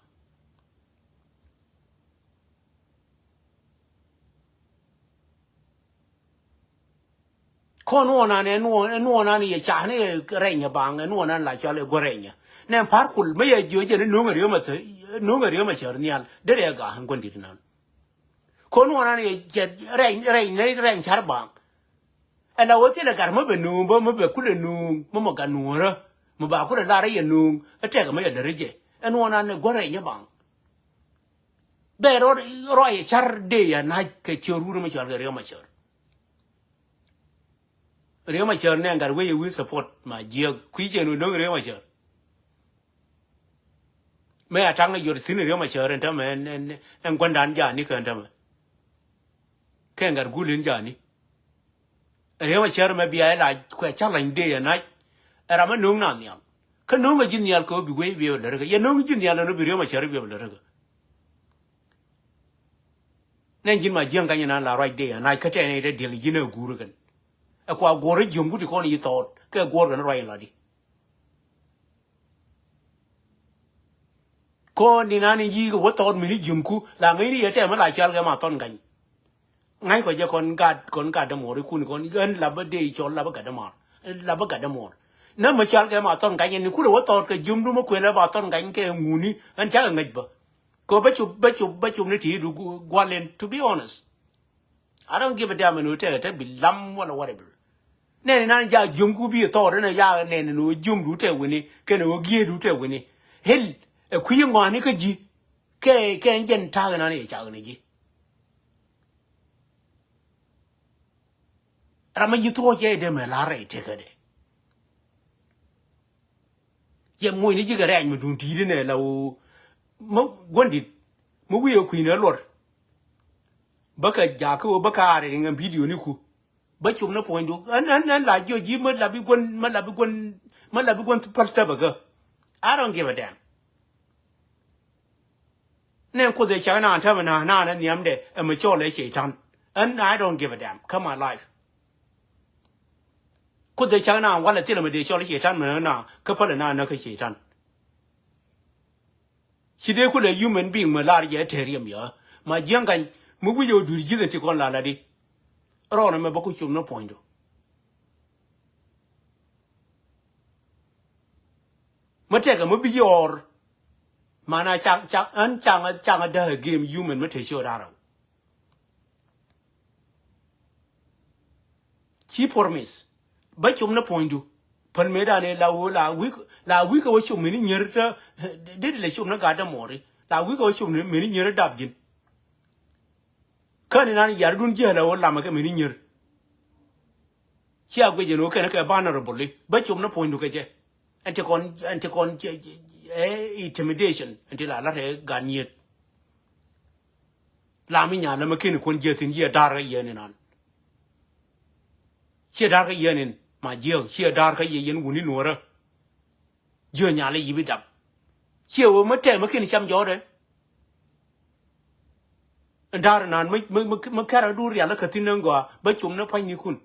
Kɔn nuɔɔnan ɛ nuɔɔn, ɛ nuɔɔnan yɛ ca ni ɛ rɛnyɛ baŋ, ɛ nuɔɔnan la cɔal ɛ guɔ rɛnyɛ. Nɛ Pa̱a̱r Kuɔl mi yɛ jiök jɛ ni no̱ŋ ɛ Riek Machar, no̱ŋ ɛ Riek Machar nhial. Dee rɛ ga̱a̱ ɛ guɔn di̱t inan. Kɔn nuɔɔnan yɛ cɛ rɛny, rɛny ni rɛny car baŋ. Ɛ la wä thilɛ gat mä bɛ nööŋ bä mä bɛ kulɛ nööŋ mä mɔ gat nuɔ̱ɔ̱rä. Mä ba kulɛ lar yɛ nööŋ ɛ tɛk mä yɛ lär jɛ. Ɛ nuɔɔnan ɛ guɔ rɛnyɛ baŋ. Bɛ rɔ, rɔ yɛ car dee yɛ na̱c kɛ ciör wur mä cɔal kɛ Riek Machar. Riek Machar nɛ gat wec ɛ wi̱i̱ support ma jiääk kui̱ jɛn wä no̱ŋ Riek Machar. Mëë a ta̱ŋ ɛ jɔt thi̱n Riek Machar ɛn tämɛ ɛn, ɛn, ɛn gua̱ndan jani kɛ ɛn tämɛ. Kɛ ɛn gat gul in jani. Riek Machar mɛ bia ɛ la kuɛ challenge dee ɛ na̱c. Ɛ ram ɛ no̱ŋ na nhial. Kä no̱ŋ ɛ ji̱ nhial kɛ wä bi wee bi ɛ lär kɛ. Yɛ no̱ŋ ji̱ nhial ɛn wä bi Riek Machar bi ɛ lär kɛ. Nɛn ji̱n ma jiäŋ kanyɛ nan la ruac dee anac kä tɛn ɛ dee diɛl ji̱n ɛ guur kɛn. Ɛ kua guɔ̱r jiöm ku ti kɔn yi thɔɔt kɛ guɔ̱r kɛn ruac in lɔdi. Kɔn ni nan in yi kɛ wä thɔɔt min i̱ jiöm ku la ŋäcni yɛ tɛmɛ la cal kɛ ma thɔn gany. Ŋa̱ckɔ jɛ kɔn gat kɔn gat dämuɔr ikun kɔn ɣän lapä dee cɔl lapä gat dämuɔr. Lapä gat dämuɔr. Nä mɛ cal kɛ ma thɔn gany ni kulɛ wä thɔɔt kɛ jiömdu mɛ kuëlɛ ba thɔn gany kɛ ŋuni ɣän cakɛ ŋäc bä. Kɛ bä cop bä cop bä cop ni ti du gual in, to be honest. I don't give a damn ɛn ɣöö tɛkɛ te bi lam wala whatever. Nɛn inan ja jiömku bi thɔɔt ɛn ɛ ya nɛn ɛn ɣöö jiömdu tɛ wini kɛn ɣöö giëëdu tɛ wini. Hil ɛ kui̱ ŋɔani kä ji̱ kɛ kɛ ɛn jɛn ta̱a̱k inan yɛ cak ni ji̱. Ram mi ji̱ thuɔɔk cɛ dee mɛ la̱r rɛy tekädɛ. Cɛ muɔ̱cni ji̱ kɛ rɛɛc mi duŋ ti̱i̱t inɛ la ɣöö mi guändit mi wi̱i̱ ɛ kui̱n ɛ luɔr. Bä kɛ jakä ɣöö bä kɛ aar in ŋäm bidioni ku. Bä cop ni puɔ̱nydu ɛn ɛn ɛn la jiɔ ji̱ mi la bi guän mi la bi guän mi la bi guän päl thäpäkä. I don't give a damn. Nɛ kuoth ɛ cak naan tämɛ naan naan ɛ nhiamdɛ ɛ mɛ cɔl ɛ cɛy-tan. And I don't give a damn. Kä my life. Kuoth ɛ cak naan walɛ thilɛ mɛ dee cɔl ɛ cɛy-tan mɛ naan kä pälɛ naan näk kä cɛy-tan. Ci dee kulɛ human being mɛ lar jɛ tɛr yɛm yɛ ma jiäŋ kany mi wi̱c ɛ wä dui̱r ji̱th in ti kɔn la la di. Rɔɔnɛ mɛ bä ku cop ni puɔ̱nydu. Mi tɛkɛ mi bi jiɔɔr. Mana caŋ caŋ ɛn caŋ caŋ däk ɛ game human mi te ciöt arɛw. Ci promise bä cop ni puɔ̱nydu. Pän mëëdan ɛ la wä la wi̱k la wi̱k ɛ wä cop mini nyier tä. Dit lɛ cop ni gat dämuɔri la wi̱k ɛ wä cop mini nyier dap ji̱n. Käni nan yardun ji̱ ɛ la wä lamɛ kɛ mini nyier. Cia guic ɛn ɣöö kɛn kɛ vulnerable bä cop ni puɔ̱nydu kɛ jɛ. Ɛn ti kɔn ɛn ti kɔn ɛ intimidation ɛn ti la lat ɛ gat nyiet. Lam i̱ nyan lä mi ken kuɔn jiɛ thi̱n ciɛ da̱r kä yɛn inan. Ciɛ da̱r kä yɛn in ma jiɛ ciɛ da̱r kä yɛ yɛn wuni nuɔrä. Jiö nyal i̱ yi̱pi dap. Ciɛ wee mä tɛm mä ken cam jɔɔdɛ. Da̱r nan mä mä kɛ̈rä dur rial kä thi̱n ni gɔaa bä com ni pa̱nynikun.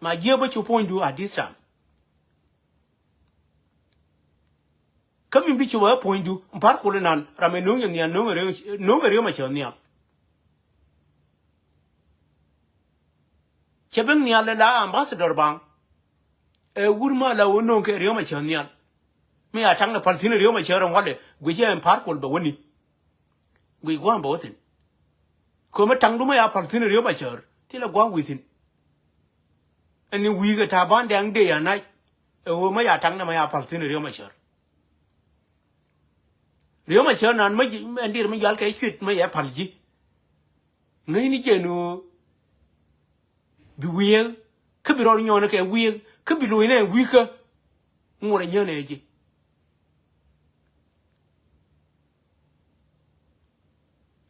Ma jiö bä cu puɔ̱nydu a this time. Kä min bi cop ɛ puɔ̱nydu, Par Kuɔl inan, ram ɛ no̱o̱ŋ yɛ nhial, no̱o̱ŋ ɛ Riek, no̱o̱ŋ ɛ Riek Machar nhial. Cɛ ben nhial ɛ la ambassador baŋ. Ɛ wur ma la wä no̱o̱ŋ kɛ Riek Machar nhial. Mi a taŋ ni pal thi̱n Riek Machar ɛn walɛ, guic ɛ Par Kuɔl bɛ wäni. Guic gua̱a̱m bɛ wä thi̱n. Ko̱mɛ taŋdu ma ya pal thi̱n Riek Machar, thilɛ gua̱a̱m wi̱i̱ thi̱n. Ɛn ni wi̱i̱ kɛ ta̱a̱ ban dɛŋ dee ya nac. Ɛ ɣöö ma ya taŋ ni ma ya pal thi̱n Riek Machar. Riek Machar nan ma ji̱, ɛn dir mi yal kɛ cuet ma yɛ pal ji̱. Ŋäcni jɛ ni ɣöö bi wi̱i̱, kä bi rɔɔd nyɔɔn kɛ wi̱i̱, kä bi lo̱cnɛ wi̱i̱ kä. Ŋuɔt ɛ nyän ɛ ji̱.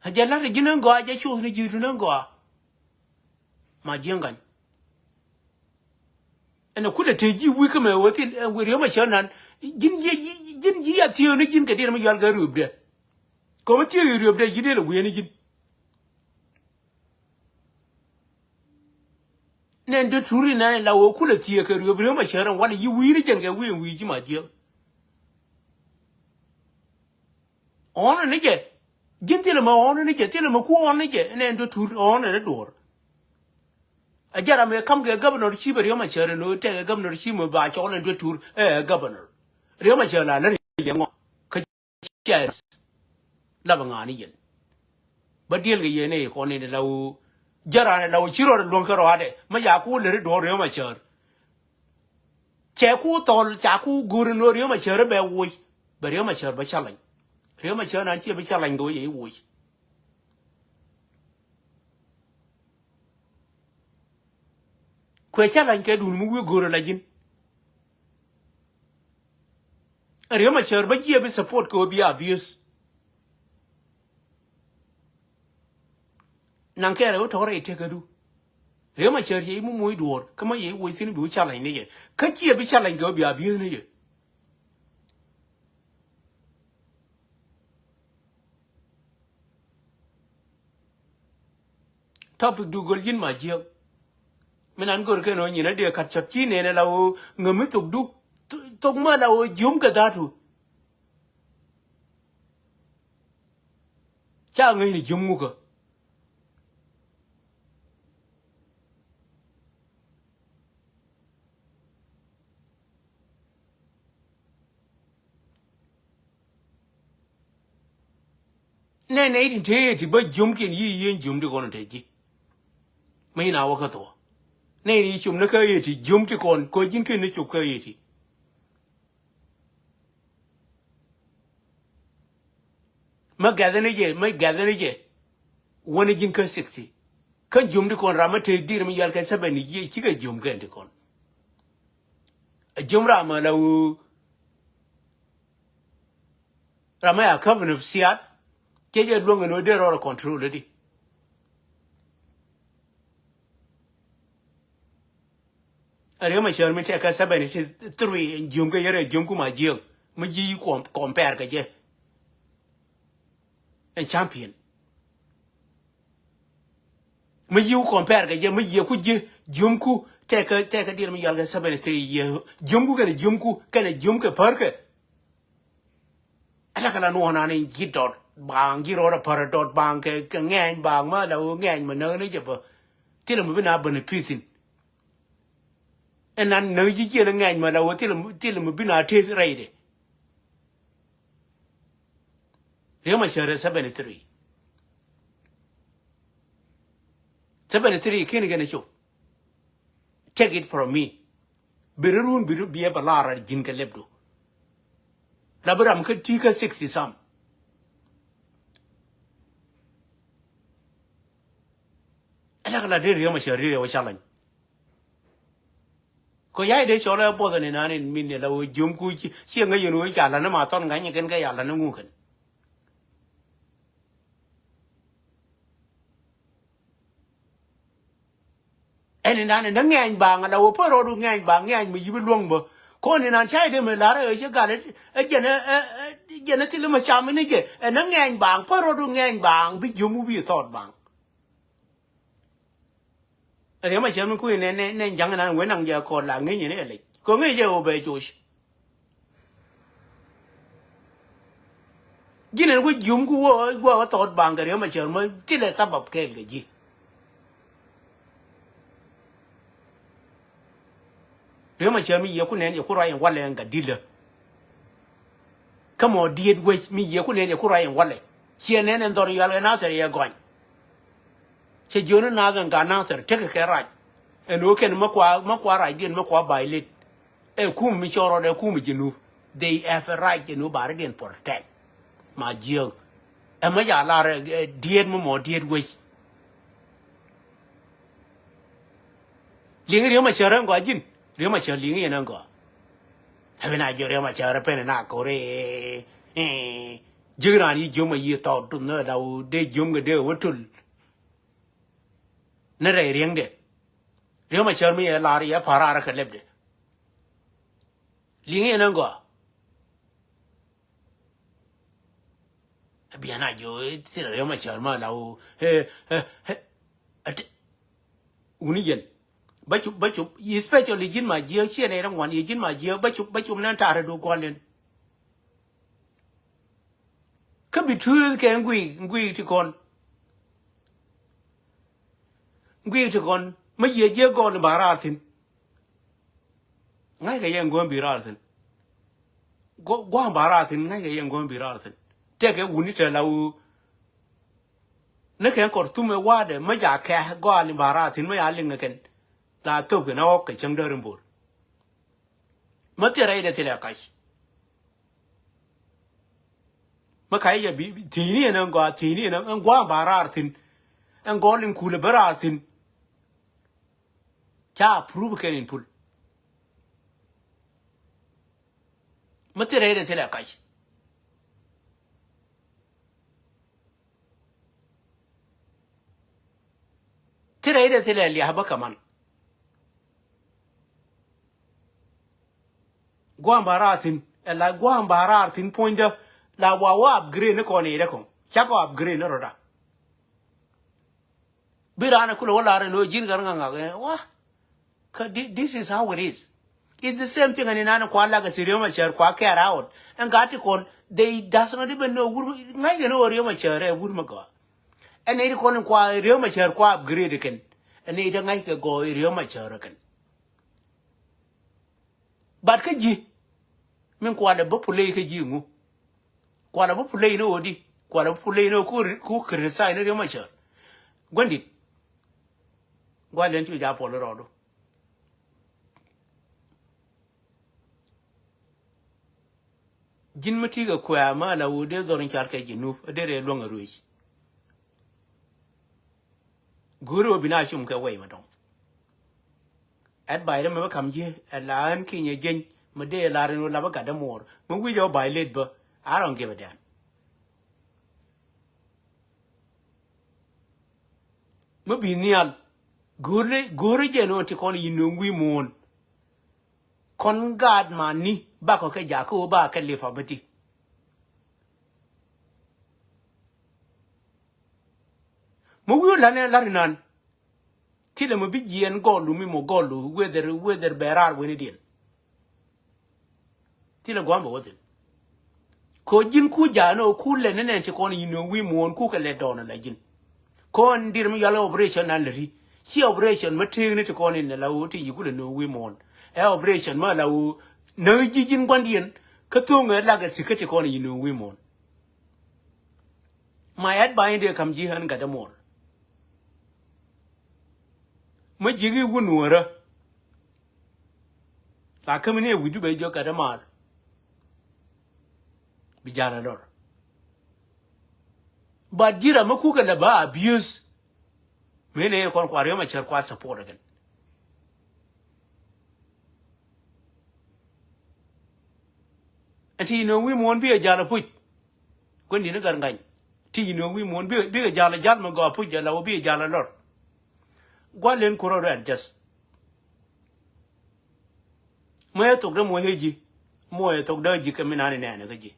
A jɛ la̱t ɛ ji̱n ɛn gɔaa, a jɛ cuɔth ni ji̱ tun ɛn gɔaa. Ma ji̱ ɛn ga̱ny. Ɛn ɛ kulɛ tëë ji̱ wi̱i̱ kä mɛ wee thil, ɛ, wee Riek Machar nan. Ji̱n ji̱, ji̱, ji̱n ji̱ a thiee ni ji̱n kɛ diɛn mi yɔal kɛ riöpdɛ. Kɔmɛ thiee riöpdɛ ji̱ dee lɛ wi̱i̱ ni ji̱n. Nɛn duet tur inan la wee kulɛ thiee kɛ riöp Riek Machar ɛn walɛ yi wi̱i̱ ni jɛn kɛ wi̱i̱ wi̱i̱ ji̱ ma jiäk. Ɣɔ̱n ni jɛ. Ji̱n thilɛ mɛ ɣɔ̱n ni jɛ, thilɛ mɛ ku ɣɔ̱n ni jɛ, nɛn duet tur ɣɔ̱n ni duɔ̱ɔ̱r. A jɛ ram ɛ kam kɛ governor chief Riek Machar ɛn ɣöö tɛkɛ governor chief mɛ ba cɔl ɛn duet tur ɛ governor. Riek Machar la lär yɛ ŋɔ. Kä cia lapɛ ŋa̱a̱n i̱ yɛn. Bä diël kɛ yɛn ɛ kɔn in la wu. Jɛ ran la wu ci rɔɔd luäŋ kä rɔadɛ. Mä ya ku lär i̱ duɔ̱ɔ̱r Riek Machar. Cɛ ku thɔl, ca ku go̱o̱r in ɣöö Riek Machar bɛ woc. Bɛ Riek Machar bä challenge. Riek Machar nan ciɛ bi challenge kɛ ɣöö yɛ i̱ woc. Kuɛ challenge kɛ duun mi wi̱i̱ go̱o̱r in la ji̱n. Riek Machar bä ciɛ bi support kɛ ɣöö bi abuse. Naŋ kɛɛl ɛ wä tɔ̱ rɛy tekädu. Riek Machar ciɛ i̱ muc duɔ̱ɔ̱r kä mä yɛ i̱ woc thi̱n bi wä challenge ni jɛ. Kä ciɛ bi challenge kɛ wä bi abuse ni jɛ. Topic du göl ji̱n ma jiäk. Mi nan gör kɛn ɣöö nyin a dee kat cɔt ci nɛn ɛ la ɣöö ŋämi thokdu. Thok mä la ɣöö jiöm kɛ dha̱a̱tu. Ca ŋäcni jiöm ŋukä. Nɛn nɛy tin te yɛ ti bä jiömkiɛn yi yieen jiöm ti kɔn te ji̱. Mä yin a wä kä thok. Nɛy ni cop ni kä yɛ ti jiöm ti kɔn kɔ ji̱n ken ni cop kä yɛ ti. Mä gɛ̈th ni jɛ, mä gɛ̈th ni jɛ. Wä ni ji̱n kä sixty. Kä jiöm ti kɔn ram mä te dir mi yal kɛ seventy yieen cikɛ jiöm kɛn ti kɔn. A jiöm ram a la wu. Ram ɛ a governor of Siat. Cɛ jɛ luäŋ ɛn ɣöö dee rɔɔdɛ control ɛ di. Ɛ Riek Machar mi tɛk kä seventy three ɛn jiöm kɛ yɛrɛ jiöm ku ma jiäk. Mi ji̱ com-, compare kɛ jɛ. Ɛn champion. Mi yiëë ku compare kɛ jɛ, mi yiëë ku ji̱ jiömku tɛkɛ, tɛkɛ diɛl mi yɔal kɛ seventy three yiëë. Jiömku kɛnɛ jiömku kɛnɛ jiöm kɛ pärkɛ. Ala kɛ la nuɔɔn an in ji̱ dɔt baaŋ, ji̱ rɔɔdɛ pär dɔt baaŋ kɛ, kɛ ŋɛɛny baaŋ ma la ɣöö ŋɛɛny mɛ näk ni jɛ bä. Thilɛ mi bi na benefit thi̱n. Ɛn nan näk ji̱ ciɛn ŋɛɛny mɛ la ɣöö thilɛ, thilɛ mi bi na teth rɛydɛ. Riek Machar ɛ seventy three. Seventy three kiɛn kɛn cop. Take it from me. Bi ri run bi ri biɛ bɛ lar ji̱n kɛ lɛpdu. La bi ram kä ti kä sixty some. Ɛ la kɛ la dee Riek Machar ri rɛ wä challenge. Kɔ yay dee cɔl ɛ buɔth ni nan in min ni la wä jiömku ci, ci ŋäc yɛn wä ca la ni ma thɔn ŋa̱ny kɛn kɛ ya la ni ŋu kɛn. Ɛn in nan in dee ŋɛɛny baaŋ la wä pär rɔɔdu ŋɛɛny baaŋ ŋɛɛny mi yi̱p luäŋ bä. Kɔn in nan ca idem ɛ lar ɛ ci gal ɛ jɛn ɛ, ɛ, ɛ, jɛn ɛ thil mɛ cam in jɛ. Ɛn dee ŋɛɛny baaŋ pär rɔɔdu ŋɛɛny baaŋ bi jiöm wä bi thɔɔt baaŋ. Riek Machar mi kui̱ nɛ, nɛ, nɛ ja̱ŋ nan wen naŋ jɛ kɔɔr la ŋi̱ny ni ɛ lec. Kɛ ŋi̱ny jɛ wä bɛ joc. Ji̱n ɛn wä jium ku wä wä wä thɔɔt baŋ kɛ Riek Machar mɔ thilɛ thabab kɛɛl kɛ ji̱. Riek Machar mi yiëë ku nɛn yɛ ku ruac ɛn walɛ ɛn gat di̱t lä. Kä mɔ diet wec mi yiëë ku nɛn yɛ ku ruac ɛn walɛ. Ciɛ nɛn ɛn dhɔr yual kɛ Nathɛr yɛ gɔny. Cɛ jiöni nath ɛn gat Nathɛr tekɛ kɛ rac. Ɛn ɣöö kɛn mä kua mä kua racdiɛn mä kua violate. Ɛ kum mi cɔɔr rɔɔdɛ kum mi Jinub. They have a right Jinub ba rɔɔdiɛn protect. Ma jiääk. Ɛ mä ca lar ɛ diet mä mɔ diet wec. Liŋi Riek Machar ɛn gɔaa ji̱n. Riek Machar liŋi yɛn ɛn gɔaa. Ɛ bi na jiök Riek Machar ɛ pen ɛ na kori. Ji̱k raan yi jiöm ɛ yi thɔɔk duth ni ɛ la wä dee jiöm kɛ dee wä tul. Ni rɛy riɛŋdɛ. Riek Machar mi yɛ lar yɛ pa̱raar kɛ lɛpdɛ. Liŋi yɛn ɛn gɔaa. Biana jo thil Riek Machar ma la wo. He he he. Ate. Wuni yɛn. Ba cup ba cup especially ji̱n ma jiɛ ciɛ nɛ rɛ ŋuan yɛ ji̱n ma jiɛ ba cup ba cup nɛ ta̱rɛ do gua̱n lɛn. Kä bi tuuth kɛ ŋui̱i̱ ŋui̱i̱ ti kɔn. Ŋui̱i̱ ti kɔn mi yiëë jiɛ gɔn ba raar thi̱n. Ŋa̱ckɛ yɛ ŋuäm bi raar thi̱n. Gua̱a̱m ba raar thi̱n ŋa̱ckɛ yɛ ŋuäm bi raar thi̱n. Tɛkɛ wuni tɛ la wu. Ni kɛn kɔr thum ɛ wa̱a̱dɛ mi ca kɛ gɔaal in ba raar thi̱n mi ca liŋ ɛ kɛn. La thop kɛn ɛ ɣɔk kɛ cäŋ däär in bo̱r. Mi thil rɛydɛ thilɛ kac. Mi kac jɛ bi thiecni ɛn ɛn gɔaa thiecni ɛn ɛn gua̱a̱m ba raar thi̱n. Ɛn gɔl in kulɛ bä raar thi̱n. Ca approve kɛn in pul. Mi thil rɛydɛ thilɛ kac. Thil rɛydɛ thilɛ lia̱a̱ bä kɛ man. Gua̱a̱m ba raar thi̱n ɛ la gua̱a̱m ba raar thi̱n puɔ̱nydä. La wa wa upgrade ni kɔn i̱ rɛ kɔŋ cakɔ upgrade ni rɔda. Bi raan kulɛ wä lar in lo̱ ji̱n gat ŋa̱k ŋa̱k ɛ wa. Kä thi- this is how it is. It's the same thing ɛn inan kua lak ɛ thi Riek Machar kua care out ɛn gat ti kɔn. They does not even know wur ŋa̱c kɛn ɣöö Riek Machar ɛ wur mi gɔaa. Ɛn i̱ ti kɔn in kua Riek Machar kua upgrade kɛn. Ɛn i̱ ti ŋa̱c kɛ gɔɔ i̱ Riek Machar kɛn. But kä ji̱ min kualɛ bä puley kä ji̱ ŋu. Kualɛ bä puley ni ɣöö di kualɛ bä puley ni ɣöö ku criticize ni Riek Machar. Gua̱ndit. Gua̱l ɛn cu ja puɔl rɔɔdu. Ji̱n mi ti̱i̱ kɛ kuɛ̈ɛ̈ ma la ɣöö dee dhɔr in car kɛ Jinub a dee rɛɛ luäŋ a ruëëc. Go̱o̱ri ɣöö bi na cum kɛ wɛy ma dɔ̱ŋ. Advice mi bä ka̱m ji̱ ɛ la ɣän kinyɛ jieny mi dee lar in ɣöö la bä gat dämuɔɔr mi wi̱c ɛ ɣöö violate bä. I don't give a damn. Mi bi nhial go̱o̱ri go̱o̱ri jɛ ni ɣöö ti kɔn yi nööŋ wi̱i̱ muɔ̱ɔ̱n. Kɔn gaat mani bakɔ kɛ jakä ɣöö ba kɛ lip a bä ti. Mi wi̱i̱ ɣöö la̱t nɛ la̱t inan. Thilɛ mi bi jiɛɛn gɔlu mi mɔ gɔlu whether whether bɛ raar weni diɛn. Thilɛ gua̱a̱m bɛ wä thi̱n. Kɛ ji̱n ku ja̱a̱n ɔ ku lɛ ni nɛn ti kɔn yi nööŋ wi̱i̱ muɔ̱ɔ̱n ku kɛ lɛ dɔɔn ala ji̱n. Kɔn dir mi yɔal operation nan lɛ ri ci operation mi teekni ti kɔn in ala ɣöö ti yi ku lɛ nööŋ wi̱i̱ muɔ̱ɔ̱n. Ɛ operation mi ala ɣöö näk ji̱ ji̱n gua̱ndiɛn kä tho̱ŋ ɛ lak ɛ thi̱kä ti kɔn yi nööŋ wi̱i̱ muɔ̱ɔ̱n. My advice dee ka̱m ji̱ ɣän gat dämuɔɔr. Mi ji̱ ki wun wärä. La kämi ni ɛ wi̱cdu bɛ jiök gat dämaar. Bi ja̱l a lɔr. But ji̱ ram mi kukɛ lɛ ba abuse. Mi ni kɔn kua Riek Machar kua support again. Ɛn ti nööŋ wi̱i̱ muɔ̱ɔ̱n bi ɛ ja̱l a puc. Gua̱n di̱n i̱ gat ŋa̱ny ti yi nööŋ wi̱i̱ muɔ̱ɔ̱n bikɛ ja̱l a ja̱l mi gɔaa puc jɛ la wä bikɛ ja̱l a lɔr. Gua̱l len kurɔ rɛl jɛth. Muɔ̱c ɛ thok dee muɔ̱c ɛ ji̱. Muɔ̱c ɛ thok dee ji̱ kɛ mi nani nɛɛnɛ kä ji̱.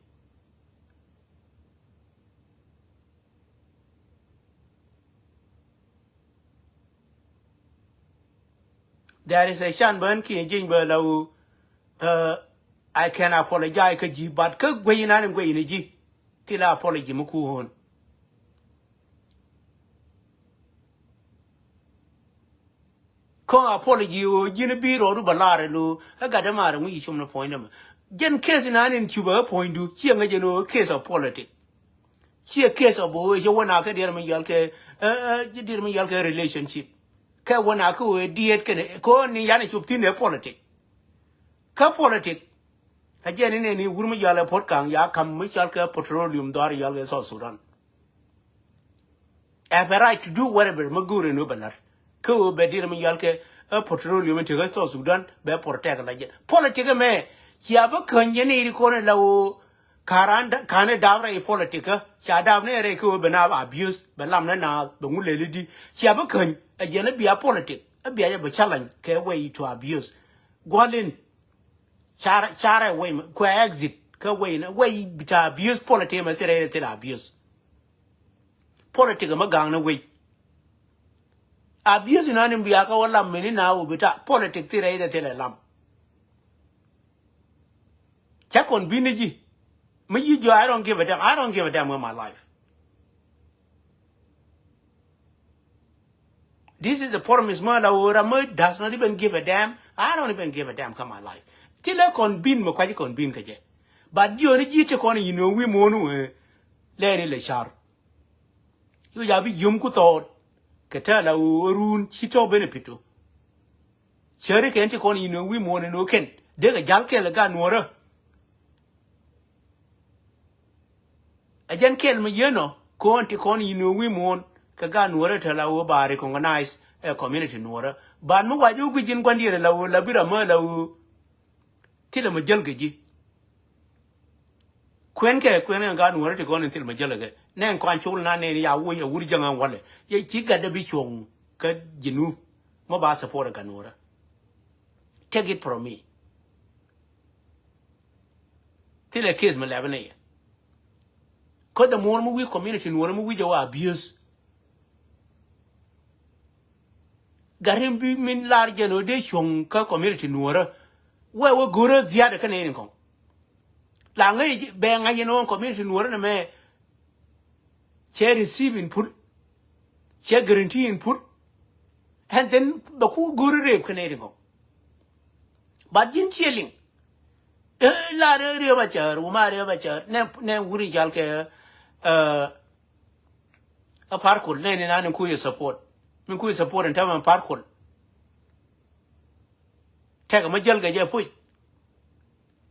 There is a chance bä ɣän kiɛ jieny bä la wu. I can apologize kä ji̱ but kä guey inan in guey in ji̱. Thilɛ apology mi kuɔ̱n. Kɔn apology ɣöö ji̱n bi rɔɔdu bɛ lar ɛn ɣöö ɛ gat dämaar ŋui̱c cum ni puɔ̱ny dämɛ. Jɛn case inan in cupɛ ɣä puɔ̱nydu ciɛ ŋäc ɛn ɣöö case of politic. Ciɛ case of ɣöö cɛ wä na kä diɛɛr mi yɔal kɛ, ɛ, ɛ, diɛɛr mi yɔal kɛ relationship. Kɛ wä na kä ɣöö diɛɛt kɛnɛ kɔn ni yan ɛ cup thi̱n ɛ politic. Kä politic. Ɛ jɛn inɛni wur mi yɔal ɛ puɔ̱t ka̱ŋ ya ka̱m mi cɔal kɛ petroleum dhɔaar yɔal kɛ South Sudan. Have a right to do whatever mi go̱o̱r ɛn ɣöö bɛ la̱r. Kä ɣöö bɛ diɛɛr mi yɔal kɛ ɛ petroleum in te kä South Sudan bɛ protect la jɛ. Politic ɛmɛ cia bä käny jɛ ni ri kɔn ɛ la ɣöö ka̱n ɛ dap rɛy politic kä ca dap ni rɛy kä ɣöö bɛ na abuse bɛ lam ni naath bɛ ŋu lɛli di. Cia bä käny ɛ jɛn ɛ bia politic ɛ bia jɛ bɛ challenge kɛ way to abuse. Gua̱l in carɛ carɛ way kuɛ exit kä way ni way bita abuse politic ɛmɛ thilɛ thilɛ abuse. Politic ɛmɛ ga̱a̱ŋ ni wec. Abuse inan in bia kä wä lam mini na wä bi ta politic thilɛ ithɛ thilɛ lam. Cä kɔn bi ni ji̱ mi yi jɔ, I don't give a damn, I don't give a damn with my life. This is the problem is mɔ la wä ram mɔ does not even give a damn. I don't even give a damn kä my life. Thilɛ kɔn bin mɛ kuaci kɔn bin kä jɛ. But jiɔni ji̱ ti kɔn yi ni wi̱i̱ muɔ̱ɔ̱n wee lɛni lɛ car. Yu ja bi jiom ku thɔɔt kɛ tɛl a ɣöö run ci tɔ̱ benefit o. Cäri kɛn ti kɔn yi ni wi̱i̱ muɔ̱ɔ̱n ni wee kɛn dee kɛ jal kɛl ɛ gat nuɔ̱ɔ̱rä. Ɛ jɛn kɛl mi yien ɔ kɔn ti kɔn yi ni wi̱i̱ muɔ̱ɔ̱n kɛ gat nuɔ̱ɔ̱rä tɛl a ɣöö ba recognize ɛ community nuɔ̱ɔ̱rä. Ban mi wac wä guic ji̱n gua̱ndiɛn la ɣöö la bi ram mä la ɣöö thilɛ mi jäl kɛ ji̱. Kuɛn kɛ kuɛn kɛ gat nuɔ̱ɔ̱rä ti kɔn in thil mi jäl kɛ nɛn kɔn col na nɛn ya woc a wur jäŋ an walɛ yɛ ci gat dee bi cuɔ̱ŋ kä ji̱ nu. Mɔ ba support ɛ gat nuɔ̱ɔ̱rä. Take it from me. Thilɛ case mi lɛpɛ ni yɛ. Kä the more mi wi̱i̱ community nuɔ̱ɔ̱rä mi wi̱i̱ jɛ wa abuse. Gat in bi min lar jɛn ɣöö dee cuɔ̱ŋ kä community nuɔ̱ɔ̱rä. Wee wee go̱rä dhiaat kä nɛy ni kɔ̱ŋ. La ŋäc bɛ ŋa̱c yɛn ɣöö community nuɔ̱ɔ̱rä ni mɛ cɛ receive in full. Cɛ guarantee in full. And then bɛ ku go̱rä rep kä nɛy ni kɔ̱ŋ. But ji̱n ciɛ liŋ. Eh, la rep rep a cär wuma rep a cär nɛ nɛ wuri cal kɛ. Eh, A Par Kuol nɛ ni na ni kui̱ support. Min kui̱ support in tɛmɛ Par Kuol. Tɛk ma jäl kɛ jɛ puc.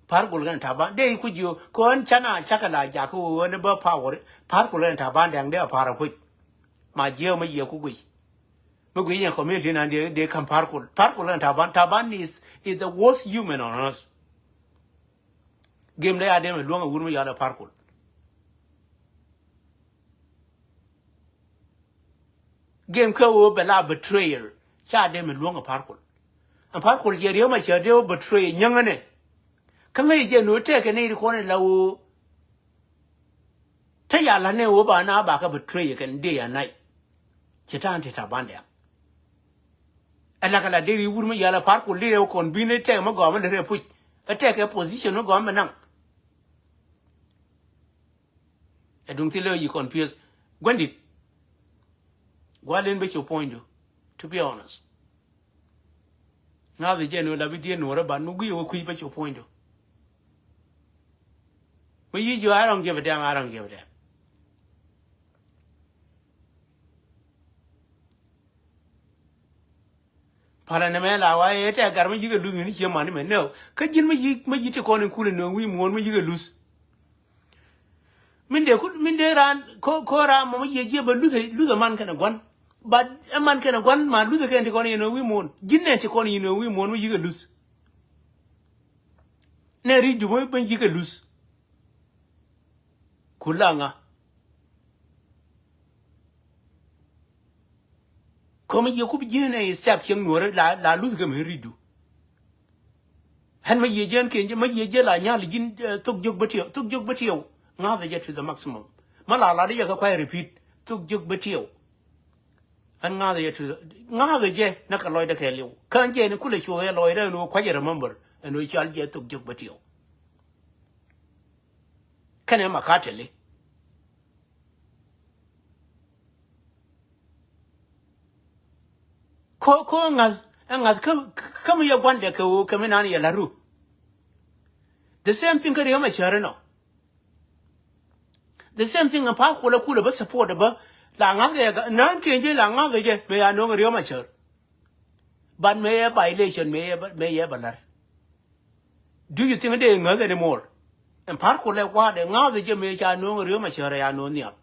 Par Kuol kɛn Taban dee kui̱ jiö kɔn canɛ cakɛ la jak ɣöö ni bä power. Par Kuol kɛn Taban dɛŋ dee a par a puc. Ma jiö ma yiɛ ku guic. Mi guic in community na dee dee kam Par Kuol. Par Kuol kɛn Taban. Taban is is the worst human on earth. Game dee a dee mɛ luäŋ a wur mi yal a Par Kuol. Game kä ɣöö bɛ la betrayer ca dee mi luäŋ a Par Kuol. A Par Kuol jɛ riäm a cɛ dee wä betrayer nyäŋä nɛ. Kä ŋäc jɛ ni wä tɛkɛ ni ri kɔn in la ɣöö te ya la nɛ ɣöö ba na ba kä betrayer kɛn dee ya nac. Cɛ ta̱a̱n te Taban dɛ̈ɛ̈ŋ. Ɛ la kɛ la dee ri wur mi yal a Par Kuol dee rɛw kɔn bi ni tɛk mi gɔam mi lɛ rɛ puc. Ɛ tɛkɛ position mi gɔam mi naŋ. Ɛ duŋ thilɛ yi confuse. Guändit. Gua̱l in bä cu puɔ̱nydu. To be honest. Ŋa̱th jɛ nu la bi diet nuɔrä ban mi guiy wä kui̱ bä cu puɔ̱nydu. Mi yi jiö, I don't give a damn, I don't give a damn. Palä nɛmɛ la wa ɛ tɛ gar mi yikɛ luth mi ni cie mani mɛ nɛ. Kä ji̱n mi yi, mi yi ti kɔn in kulɛ nööŋ wi̱i̱ muɔ̱ɔ̱n mi yikɛ luth. Min dee kut, min dee raan ko, ko raan mɔ mi yiëë jiɛ bä luthɛ, luthɛ man kɛnɛ gua̱n. But ɛ man kɛnɛ gua̱n ma luthɛ kɛn ti kɔn in nööŋ wi̱i̱ muɔ̱ɔ̱n. Ji̱n nɛ ti kɔn in nööŋ wi̱i̱ muɔ̱ɔ̱n mi yikɛ luth. Nɛ ri jupä ben yikɛ luth. Ku la ŋa. Komi yɛ kup ji̱n ɛ step cieŋ nuɔrä la, la luth kɛ mi ridu. Ɣän ma yiëë jɛ ɣän ken jɛ, ma yiëë jɛ la nyal ji̱n, eh, thok jiök bä tiɛw, thok jiök bä tiɛw. Ŋa̱thɛ jɛ to the maximum. Ma la la di jɛ kä kuay repeat. Thok jiök bä tiɛw. Ɣän ŋa̱thɛ jɛ to the, ŋa̱thɛ jɛ nä kɛ lɔcdä kɛ liw. Kä ɣän jɛ ni kulɛ cuɔ yɛ lɔcdä ɛn ɣöö kua̱c ɛ remember ɛn ɣöö cal jɛ thok jiök bä tiɛw. Kɛnɛ ma ka tɛli. Ko, ko ŋa̱th, ɛ ŋa̱th kä, kä mi yɛ guandɛ kɛ ɣöö kɛ mi nan yɛ la̱t ru. The same thing kä Riek Machar inɔ. The same thing, ɛn Par Kuɔl ɛ kulɛ bä support ɛ bä. La ŋa̱th kɛ yɛ, nään kɛ jɛ la ŋa̱th kɛ jɛ, mëë ya no̱o̱ŋ Riek Machar. But mëë yɛ violation, mëë yɛ bä, mëë yɛ bä la̱r. Do you think dee ŋäth anymore? Ɛn Par Kuɔl ɛ gua̱a̱th ɛ ŋa̱th ɛ jɛ mëë ca no̱o̱ŋ Riek Machar ya no̱o̱ŋ nhial.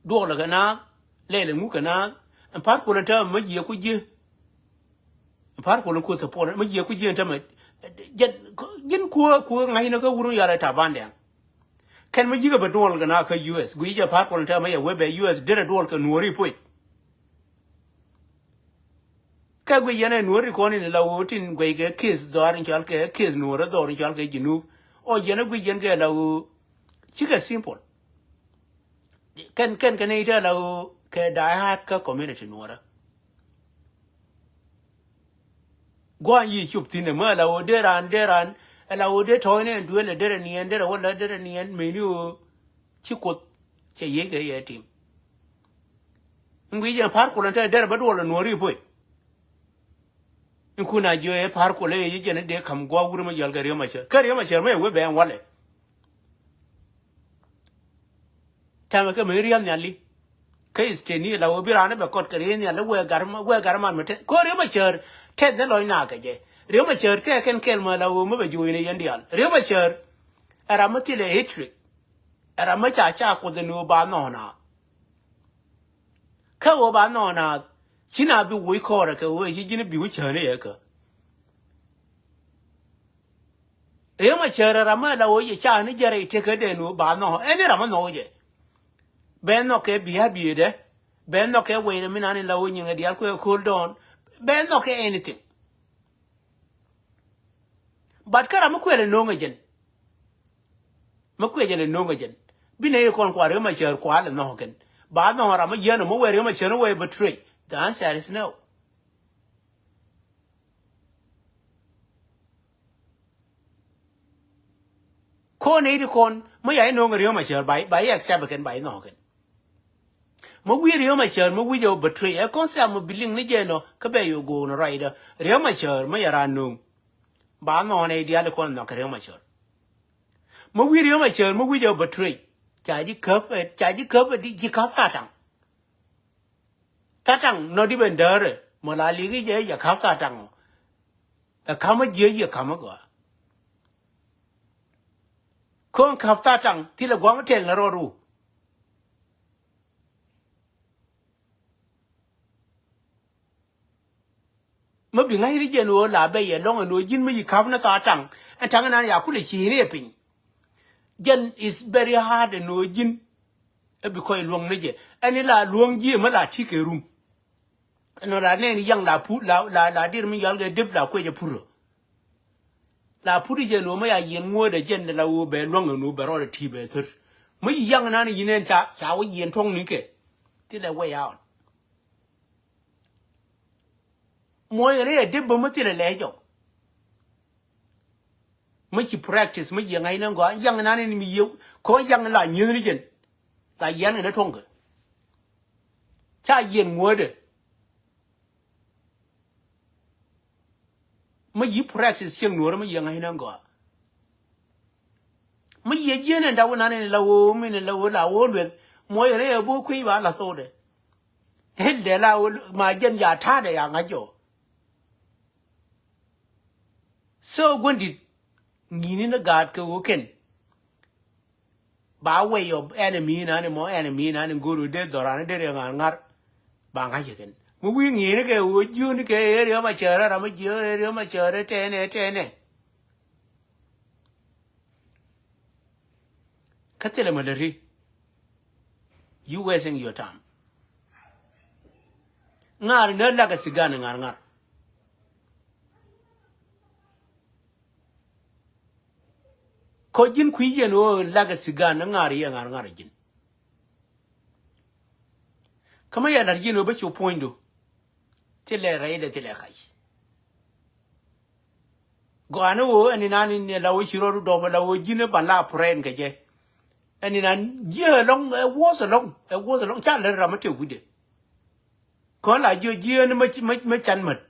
Duɔlɛ kɛ naath, lɛlɛ ŋuk kɛ naath, ɛn Par Kuɔl ɛn täämɛ mä jiɛ ku jiɛ. Ɛn Par Kuɔl ɛn kuoth ɛ puɔl, mä jiɛ ku jiɛ ɛn täämɛ. Jɛn, ji̱n kuä, kuä ŋa̱cnä kä wur mi yal ɛ Taban Dɛŋ. Kɛn mä ji̱ kɛ bɛ duɔl kɛ naath kä U S. Guic jɛ Par Kuɔl ɛn täämɛ yɛ wee bɛ U S derɛ duɔl kɛ nuɔɔri puɔc. Kɛ guic yɛn ɛ nuɔ̱ɔ̱ri kɔn in la ɣöö tin guic kɛ case dhɔaar in cɔal kɛ case nuɔ̱ɔ̱rä dhɔr in cɔal kɛ Junub. Ɔ yɛn ɛ guic yɛn kɛ la ɣöö cikɛ simple. Kɛn, kɛn, kɛn itɛ la ɣöö kɛ die hard kä community nuɔ̱ɔ̱rä. Gua̱a̱n yi cop thi̱n ɛmɛ la ɣöö dee raan, dee raan, ɛ la ɣöö dee tɔ̱ɔ̱cnɛ ɛn duël ɛ derɛ niɛn, derɛ wä lät derɛ niɛn, mëëni ɣöö ci Kuoth cɛ yiëëc kɛ yɛ tim. In guic jɛ Par Kuɔl ɛn te derɛ bä duɔl ɛ nuɔ̱ɔ̱ri puɔc. In kun a jiɔ ɛ Par Kuɔl ɛ yɛ ji̱ jɛn in dee ka̱m gua̱a̱k wur mi yɔl kɛ Riek Machar. Kä Riek Machar mi ɛ wee bɛ ɛn walɛ. Tɛmɛ kɛ mi ria̱th nhiali. Kä isteni la wee bi raan bɛ kɔt kɛ ria̱th nhiali wee gar ma, wee gar man mi te. Kä Riek Machar tɛth ni lɔc na kɛ jɛ. Riek Machar tɛth kɛn kɛl ma la wee mi bɛ juɔ̱ɔ̱c ni yɛn diaal. Riek Machar ɛ ram mi thilɛ history. Ɛ ram mi ca ca Kuoth ni wee ba nhɔk na. Kä ɣöö ba nhɔk naath ci na bi woc kɔɔrɛ kɛ ɣöö ci ji̱n bi wä cääni yɛ kä. Riek Machar ram mi la ɣöö yɛ ca ni jɛ rɛy tekä dee ni ɣöö ba nhɔk ɛn ni ram mi nhɔk jɛ. Bɛ nhɔk kɛ bi a biëëdɛ. Bɛ nhɔk kɛ wecdɛ mi nani la ɣöö nyiŋɛ diaal kuɛ ko̱l dɔɔn. Bɛ nhɔk kɛ anything. But kä ram mi kuɛl ɛ no̱o̱ŋ ɛ jɛn. Mi kuɛ jɛn ɛ no̱o̱ŋ ɛ jɛn. Bi nɛ yɛ kɔn kua Riek Machar kua lɛ nhɔk kɛn. Ba nhɔk ram mi yɛn ɛ mi wɛ Riek Machar ni wɛ betray. The answer is no. Kɔn nɛ iti kɔn mi ya ino̱o̱ŋ ɛ Riek Machar ba, ba yɛ accept kɛn ba inhɔk kɛn. Mi wi̱i̱ Riek Machar mi wi̱c ɛ wä betray ɛ kɔn siam mi bi liŋ ni jɛ nɔ kä bɛ yɛ go̱o̱n rɔydä. Riek Machar mi yɛ raan no̱o̱ŋ. Ba nhɔk nɛ idiali kɔn nhɔk kɛ Riek Machar. Mi wi̱i̱ Riek Machar mi wi̱c ɛ wä betray. Ca ji̱ käp ɛ, ca ji̱ käp ɛ di ji̱ ka̱p Thataŋ. Thataŋ nɔ di ben däärɛ mɔ la li̱ki jɛ yɛ ka̱p Thataŋ ɔ. Ɛ ka̱m ɛ jiɛ yɛ ka̱m ɛ gɔaa. Ko̱n ka̱p Thataŋ thilɛ gua̱m tɛl nɛ rɔɔd ru. Mi bi ŋa̱c ri jɛn ɣöö la bɛ yɛ lɔ̱ŋ ɛn ɣöö ji̱n mi yi ka̱p ni Thataŋ. Ɛn ta̱ŋ ɛnan ya kulɛ ci̱i̱ni ɛ piny. Jɛn is very hard ɛn ɣöö ji̱n. Ɛ bi kɔc luäŋ ni jɛ ɛn ila luäŋ ji̱ ɛmɛ la ti kɛ rum. Ɛn ɣöö la nɛɛni yaŋ la put la, la, la dir mi yɔal kɛ dep la kuecɛ purä. La put jɛ ɛn ɣöö mi ya yiɛn ŋuɔ̱ɔ̱dɛ jɛn la ɣöö bɛ luäŋ ɛn ɣöö bɛ rɔɔdɛ ti bɛ thör. Mi yi yaŋ ɛnan yin ɛn ca, ca wä yiɛn tuɔ̱ŋ ni kɛ. Thilɛ way out. Muɔ̱ɔ̱c ɣän ɛ dep bä mi thilɛ lɛ jɔk. Mi ci practice mi yiëŋ ŋa̱c ni gɔaa yaŋ nan in mi yiëë kɔn yaŋ la nyieth ni jɛn. La yiɛn ɣän ɛ tuɔ̱ŋkɛ. Ca yiɛn ŋuɔ̱ɔ̱dɛ. Mi yi practice cieŋ nuɔ̱ɔ̱rä mi yiëŋ ŋa̱c ni gɔaa. Mi yiëë jiɛn ɛn daw nan in la ɣöö min in la ɣöö la ɣöö lueth. Muɔ̱ɔ̱c ɣän ɛ bo̱o̱ kui̱ ba la thokdɛ. Hildɛ la ɣöö ma jɛn ya ta̱a̱dɛ ya ŋa̱c jɔɔ. So guändit ŋi̱i̱ni ni gaat kɛ ɣöö kɛn ba way of enemy nani mɔ enemy nani go̱o̱r ɣöö dee dhɔran dee riɛk ŋa̱r ŋa̱r. Ba ŋa̱c kɛ kɛn mi wi̱i̱ ŋi̱i̱ni kɛ ɣöö jiööni kɛ area ma cäärä ram mi jiöör area ma cäärä tɛɛnɛ tɛɛnɛ. Kä thilɛ mi läri. You wasting your time. Ŋa̱r ni ɣä lakɛ thigan ŋa̱r ŋa̱r. Kä ji̱n kui̱ yɛn ɣöö lakɛ thigan ŋa̱r yɛ ŋa̱r ŋa̱r ji̱n. Kä mi yɛ la̱r ji̱n ɣöö bä cu puɔ̱nydu. Thilɛ rɛydɛ thilɛ kac. Gɔaa ni ɣöö ɛn inan in la ɣöö ci rɔɔdu dɔp la ɣöö ji̱n i̱ ban la purɛn kɛ jɛ. Ɛn inan jiɛ ɛlɔŋ, ɛ wuɔth ɛlɔŋ, ɛ wuɔth ɛlɔŋ, ca lät ram mi tëë wi̱cdɛ. Kɔn la jiɛ jiɛ ni mä, mä, mä can mät.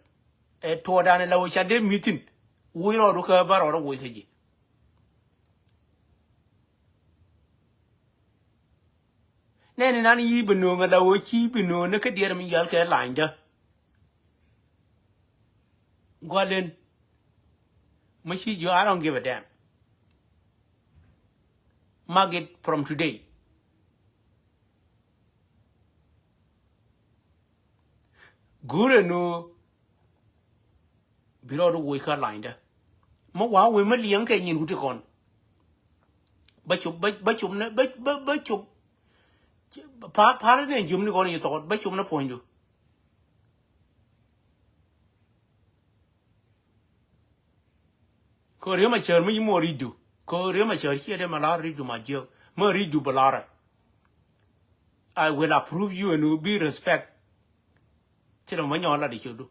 Ɛ tuɔɔdan ɛ la wä ca dee mi̱thin. Wuc rɔɔdu kä bä rɔɔdu wuc kä ji̱. Nɛn inan yi̱ bi nööŋ ɛ la wä ci bi nööŋ ni kä diɛɛr mi yal kɛ lanydä. Gualin. Mä ci jiɔ, I don't give a damn. Mark it from today. Gure nu bi rɔɔdu wuc kä lanydä. Mä wa wee mä liɛŋ kɛ nyin kuti kɔn. Bä cop, bä, bä cop ni, bä, bä, bä cop. Pa, pa ni jiom ni kɔn yi thɔkɔt, bä cop ni puɔ̱nydu. Kɛ Riek Machar mi yi mɔ ri̱cdu. Kɛ Riek Machar ciɛ dee ma la ri̱cdu ma jiäk. Ma ri̱cdu bɛ larɛ. I will approve you and will be respect. Thilɛ ma nyɔk lat i̱ cio̱kdu.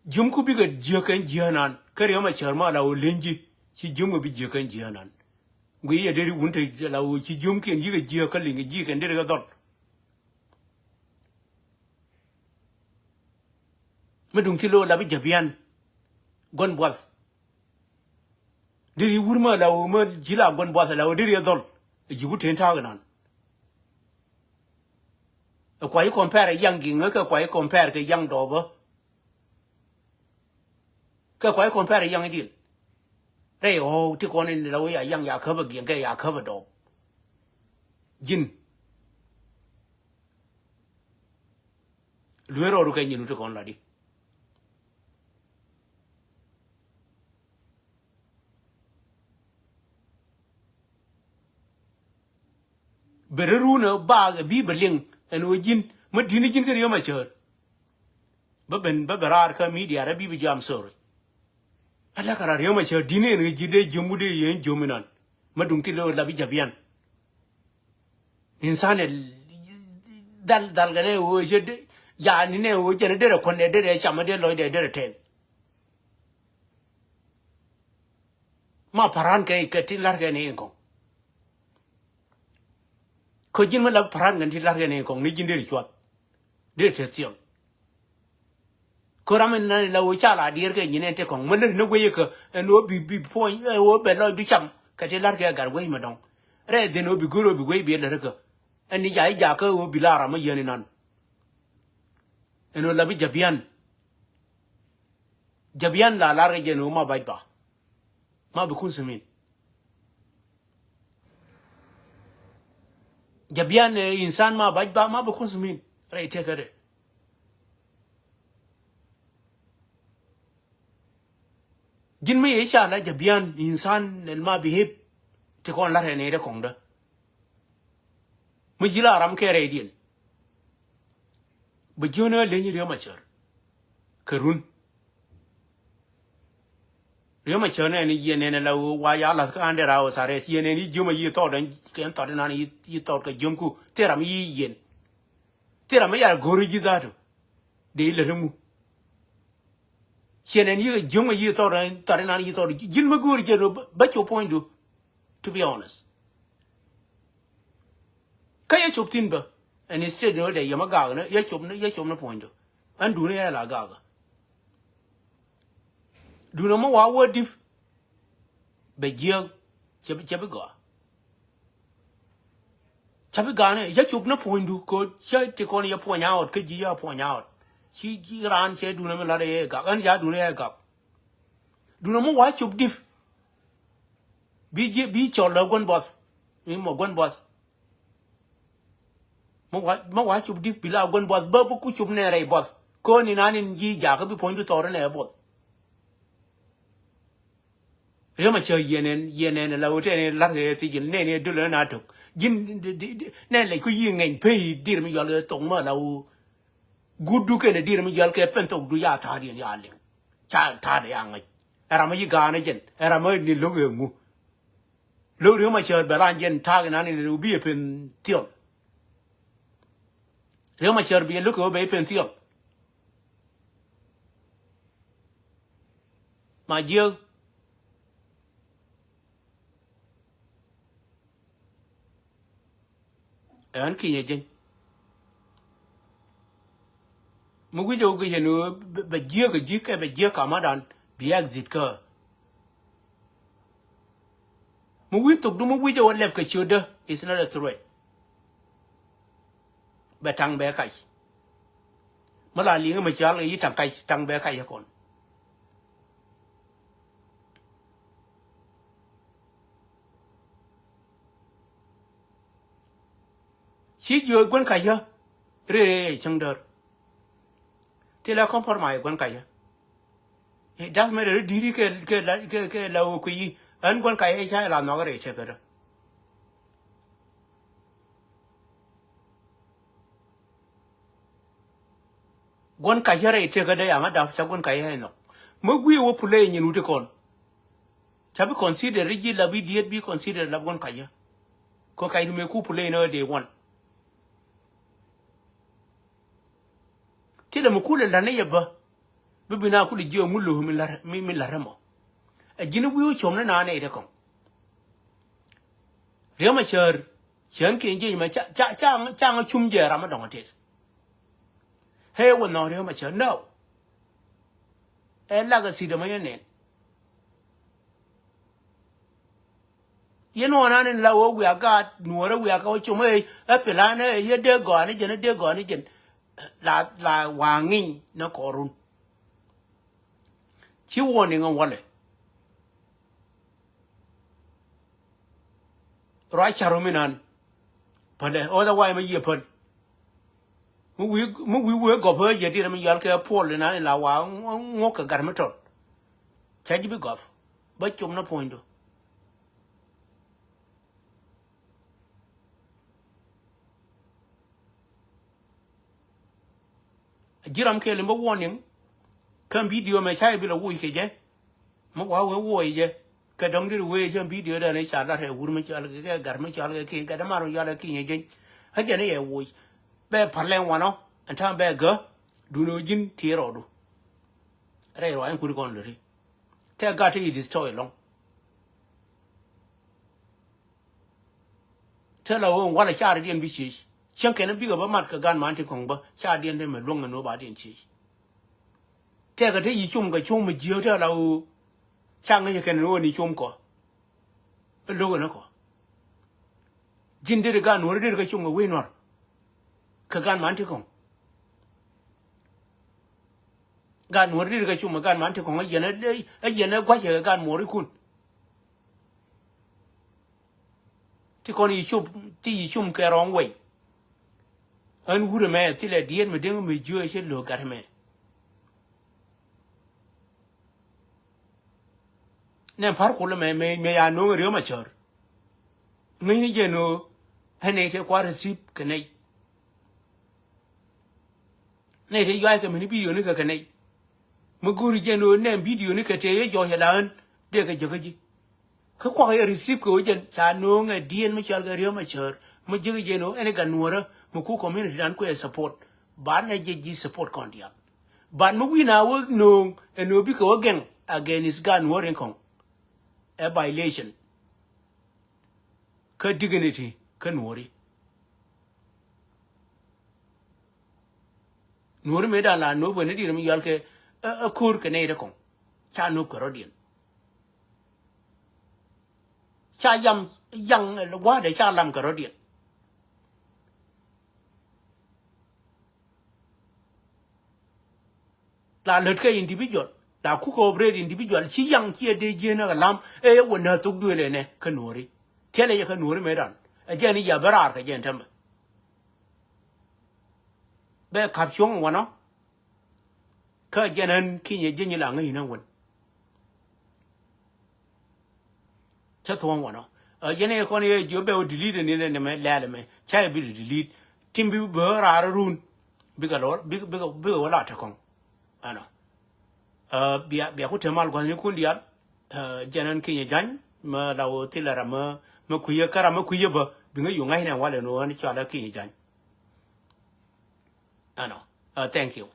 Jiömku bikɛ jiäk kɛn jiäänan. Kɛ Riek Machar ma la wä leny ji̱. Ci jiömkɛ bi jiäk kɛn jiäänan. Guiy yɛ deri wun te la wä ci jiömkiɛn yikɛ jiäk kä liŋ ji̱ kɛn deri kɛ dhɔl. Mi duŋ thil lo̱o̱ lapi jäpian. Gua̱n buath. Deri wur mä la wä mä ji̱ la gua̱n buath la wä deri ɛ dhɔl. Ɛ ji̱ wut ten ta̱a̱k inan. Ɛ kua ji̱ compare ɛ yaŋ gi̱ŋä kɛ kua ji̱ compare kɛ yaŋ dɔɔpä. Kɛ kua ji̱ compare ɛ yaŋ idiɛn. Rɛy ɣɔw ti kɔn in la wä ya yaŋ ya käp ɛ gi̱ŋ kɛ ya käp ɛ dɔɔp. Ji̱n. Luee rɔɔdu kɛ nyin wut ti kɔn la di. Bɛ rɛ ruun ɛ baak ɛ bi bɛ liŋ ɛn ɣöö ji̱n mä di̱n ji̱n kä Riek Machar. Bä ben bä bɛ raar kä media rɛ bi bɛ ji̱, I'm sorry. Ala kɛ raar Riek Machar di̱n ɛn ɣöö ji̱ dee jiöm wut dee yɛn jiöm inan. Mä duŋ thil ɣöö la bi jäpian. Insan ɛ dhal dhal kɛ nɛ ɣöö cɛ dee yani nɛ ɣöö jɛn derɛ kuɔ̱n dee derɛ cam dee lɔc dee derɛ tɛth. Ma pa̱ran kɛ kɛ tin la̱rkɛ ni in kɔŋ. Kä ji̱n mi la pa̱ran kɛ tin la̱rkɛ ni in kɔŋ ni ji̱n deri cuath. Deri te thiɔl. Kä ram in na la wä ca la diɛɛr kɛ nyin ɛn te kɔŋ. Mä lät ni wec kä ɛn wä bi bi puɔ̱ny ɛ wä bɛ lɔc du cam kɛ tin la̱rkɛ gat wec mi dɔŋ. Rɛ dhin wä bi go̱r wä bi wec bi lät kä. Ɛn ni ja i̱ ja kä wä bi la ram mä yien inan. Ɛn wä la bi jabian. Jabian la lar kɛ jɛn wä ma bac ba. Ma bi kun simin. Jabian ɛ insan ma bac ba ma bi kun simin. Rɛy tëkädɛ. Ji̱n mi yɛ ca la jabian insan ɛn ma bi hip. Ti kɔn lar ɛ nɛy dɛ kɔŋdä. Mi ji̱ la ram kɛ rɛydiɛn. Bɛ jiön ɛ leny Riek Machar. Kɛ run. Riek Machar nɛn i̱ yiɛn nɛn ɛ la ɣöö wa ya la̱th kä under house arrest. Yiɛn nɛn i̱ jiöm a yi thɔɔt ɛn kɛn thɔɔt inan yi thɔɔt kɛ jiömku. Thil ram i̱ yi yiɛn. Thil ram i̱ yar go̱r i̱ ji̱ dha̱a̱tu. Dee i̱ lät i̱ ŋu. Ciɛ nɛn yikɛ jiöŋ ɛ yi thɔr ɛn thɔr inan yi thɔr ji̱n mi go̱o̱r jɛ lo bä cop puɔ̱nydu. To be honest. Kä yɛ cop thi̱n bä ɛn instead ni wä dɛ yɛm a gak ni yɛ cop ni yɛ cop ni puɔ̱nydu. Ɛn duuni yɛ la gak. Duuni mi wa wä dip. Bɛ jiäk cɛ bi cɛ bi gɔaa. Ca bi gani ya cop ni puɔ̱nydu ko cä ti kɔn ya puɔ̱ny out kä ji̱ ya puɔ̱ny out. Ci ji̱ raan cɛ dun mi lat yɛ gak ɛn ya dun yɛ gak. Dun mi wa cop dip. Bi ji̱ bi cɔl la guän buɔth. Mi mɔ guän buɔth. Mi wa mi wa cop dip bi la guän buɔth bä bi ku cop nɛ rɛy buɔth. Ko ni nan in ji̱ jakä bi puɔ̱nydu thɔr nɛ buɔth. Riek Machar yiɛn ɛn yiɛn ɛn la wut ɛn lat kɛ thiec nɛn ɛ dul ɛn a tok. Ji̱n nɛn lɛc ku yi ŋɛny pei dir mi yɔl kɛ thok ma la wut. Gudu kɛn dir mi yɔl kɛ pen thok du ya ta̱a̱diɛn ya liŋ. Ca ta̱a̱dɛ ya ŋäc. Ɛ ram mi yi ga̱a̱n ɛ jɛn ɛ ram mi ni lo̱k ɛ ŋu. Lo̱k Riek Machar bɛ ran jɛn ta̱a̱k inan in bi ɛ pen thiɔl. Riek Machar bi ɛ lo̱k ɛ wä bɛ i̱ pen thiɔl. Ma jiäk. Ɛn kinyɛ jieny. Mi wi̱c ɛ wä guic ɛn ɣöö bɛ, bɛ jiääk ɛ ji̱ kɛ bɛ jiääk kamadan bi exit kä. Mi wi̱c thokdu mi wi̱c ɛ wä lɛp kɛ ciötdä is not a threat. Bɛ taŋ bɛ kac. Mi la liŋ mi cal kɛ yi taŋ kac, taŋ bɛ kac ɛ kɔn. Ci jiö guän kac yä ree cäŋ dör. Thilɛ compromise guän kac yä. It doesn't matter, ri di̱ri kɛ, kɛ la, kɛ, kɛ la wä kui̱ yi. Ɣän guän kac yä ca la nhɔk rɛy tëkädä. Guän kac yä rɛy tëkädä yaŋä dap ca guän kac yä nhɔk. Mi gui̱i̱ wä pulɛ nyin wut ikɔn. Ca bi consider ri ji̱ la bi diet bi consider la guän kac yä. Kɔ kac ri mëë ku pulɛ inä day one. Thilɛ mi kulɛ la̱t ni yɛ bä. Bi bi na kulɛ jiɛ ŋu lo̱o̱ mi la̱t, mi, mi la̱t ɛmɔ. Ɛ ji̱n wi̱i̱ wä com ni naan nɛy te kɔŋ. Riɛm a cär, cän kiɛn jiec mɛ ca, ca, ca, ca ŋä cum jɛ ram mi dɔ̱ŋ a tet. Hee wä nhɔk Riɛm a cär, no. Ɛ lak a sit ɛmɔ yɛ nɛn. Yɛn ɣɔn an in la wä wiak gaat nuɔɔrä wiak kä wä com ëë ɛ pilan ëë yɛ dee gɔaa ni jɛn ɛ dee gɔaa ni jɛn. La, la waŋ ŋiny ni kɔɔrun. Ci warning in walɛ. Ruac caru mi nan. Pälɛ otherwise mi yiëë päl. Mi wi̱i̱, mi wi̱i̱ wee gɔp ɣä yɛ dirɛ mi yɔal kɛ puɔl inan ila wa ŋuɔk kɛ gat mi tɔt. Ca ji̱ bi gɔp bä com ni puɔ̱nydu. Ji̱ ram kɛɛl in bä warning. Kä video mɛ ca yɛ bi lɛ woc kɛ jɛ. Mi wa wee woc jɛ. Kɛ dɔ̱ŋ dit wee cä video dɛn i̱ ca lat rɛɛ wur mi cɔal kɛ kɛ gat mi cɔal kɛ ki̱ gat mar mi cɔal kɛ ki̱ nyɛ jeny. Kä jɛn i̱ yɛ woc. Bɛ pal lɛŋ wanɔ ɛn ta̱a̱ bɛ gä. Dun ɣöö ji̱n tiee rɔɔdu. Rɛy ruac in kuri kɔn luri. Tɛ gat ti yi destroy lɔŋ. Te la ɣöö walɛ cardiɛn bi ciec. Cieŋ kɛn bikɛ bä mat kɛ gan man ti kɔŋ bä cardiɛn te mɛ luäŋ ɛn ɣöö ba diɛn ciec. Tɛkɛ te yi com kɛ com mi jiääk te la ɣöö ca ŋäc kɛn ɛn ɣöö ni com kɔ. Ɛ lo̱k ɛn ɛ kɔ. Ji̱n deri gan nuɔ̱ri deri kɛ com kɛ wec nuɔ̱r. Kɛ gan man ti kɔŋ. Gan nuɔ̱ri deri kɛ com kɛ gan man ti kɔŋ ɛ yɛn ɛ, ɛ yɛn ɛ gua̱cɛ kɛ gan muɔrikun. Ti kɔn yi cop, ti yi com kɛ rɔ̱ŋ wei. Ɣän wurɛ mɛ thilɛ diet mi deŋ mi jiö cɛ lo̱k gat mɛ. Nɛ par kulɛ mɛ, mɛ, mɛ ya no̱o̱ŋ riöm a cär. Ŋäcni jɛ no̱o̱ ɛ nɛy te kua̱r receive kɛ nɛy. Nɛy te yuay kɛ mini video ni kɛ kɛ nɛy. Mi go̱ri jɛ no̱o̱ nɛ video ni kɛ te yɛ jɔɔc ɛ la ɣän dee kɛ jäkä ji̱. Kä kuak yɛ receive kɛ wä jɛn ca no̱o̱ŋ ɛ diɛn mi cɔal kɛ riöm a cär mi jiäk jɛn ɣöö ɛn i̱ gat nuɔ̱ɔ̱rä mi ku community dan kuɛ support. Ban ɛ jɛ ji̱ support kɔn diaal. Ban mi wi̱n a wä no̱o̱ŋ ɛ no̱o̱ bikɛ wä gɛŋ against gat nuɔ̱ɔ̱r in kɔŋ. Ɛ violation kä dignity kä nuɔ̱ɔ̱ri. Nuɔ̱ɔ̱ri mëë dan la no̱o̱p kɛ ni diɛn mi yɔal kɛ ɛ ko̱r kɛ nɛy rɛ kɔŋ. Ca no̱o̱p kɛ rɔ̱diɛn. Ca yam yaŋ wa̱a̱dɛ ca lam kɛ rɔ̱diɛn. La lät kɛ individual la kukɛ operate individual ci yaŋ ci ɛ dee jieen ɛ lam ɛ yɛ wä nä thok duëël ɛnɛ kä nuɔ̱ɔ̱ri. Thilɛ yɛ kä nuɔ̱ɔ̱ri mëë dan ɛ jɛn i̱ yɛ bä raar kɛ jɛn tämɛ. Bɛ ka̱p cuɔ̱ŋ wanɔ. Kä jɛn ɣän kinyɛ ji̱ nyi la ŋäc inä wän. Cä thuɔ̱ŋ wanɔ. Ɛ jɛn ɛ kɔn yɛ jiö bɛ wä delete ni nɛ nɛ mɛ lɛl mɛ ca yɛ bi delete. Tim bi bä raar run. Bikɛ lɔ bikɛ bikɛ bikɛ wä la te kɔŋ. Ɛnɔ. Ɛ bia bia ku te mal gua̱thnikun diaal. Ɛ jɛn ɣän kinyɛ jany mɛ la wä thilɛ ram mɛ mɛ kui̱ yɛ kä ram mɛ kui̱ yɛ bä bi ŋäc yu ŋa̱cnɛ walɛ ni ɣän cɔalɛ kinyɛ jany. Ɛnɔ. Ɛ thank you.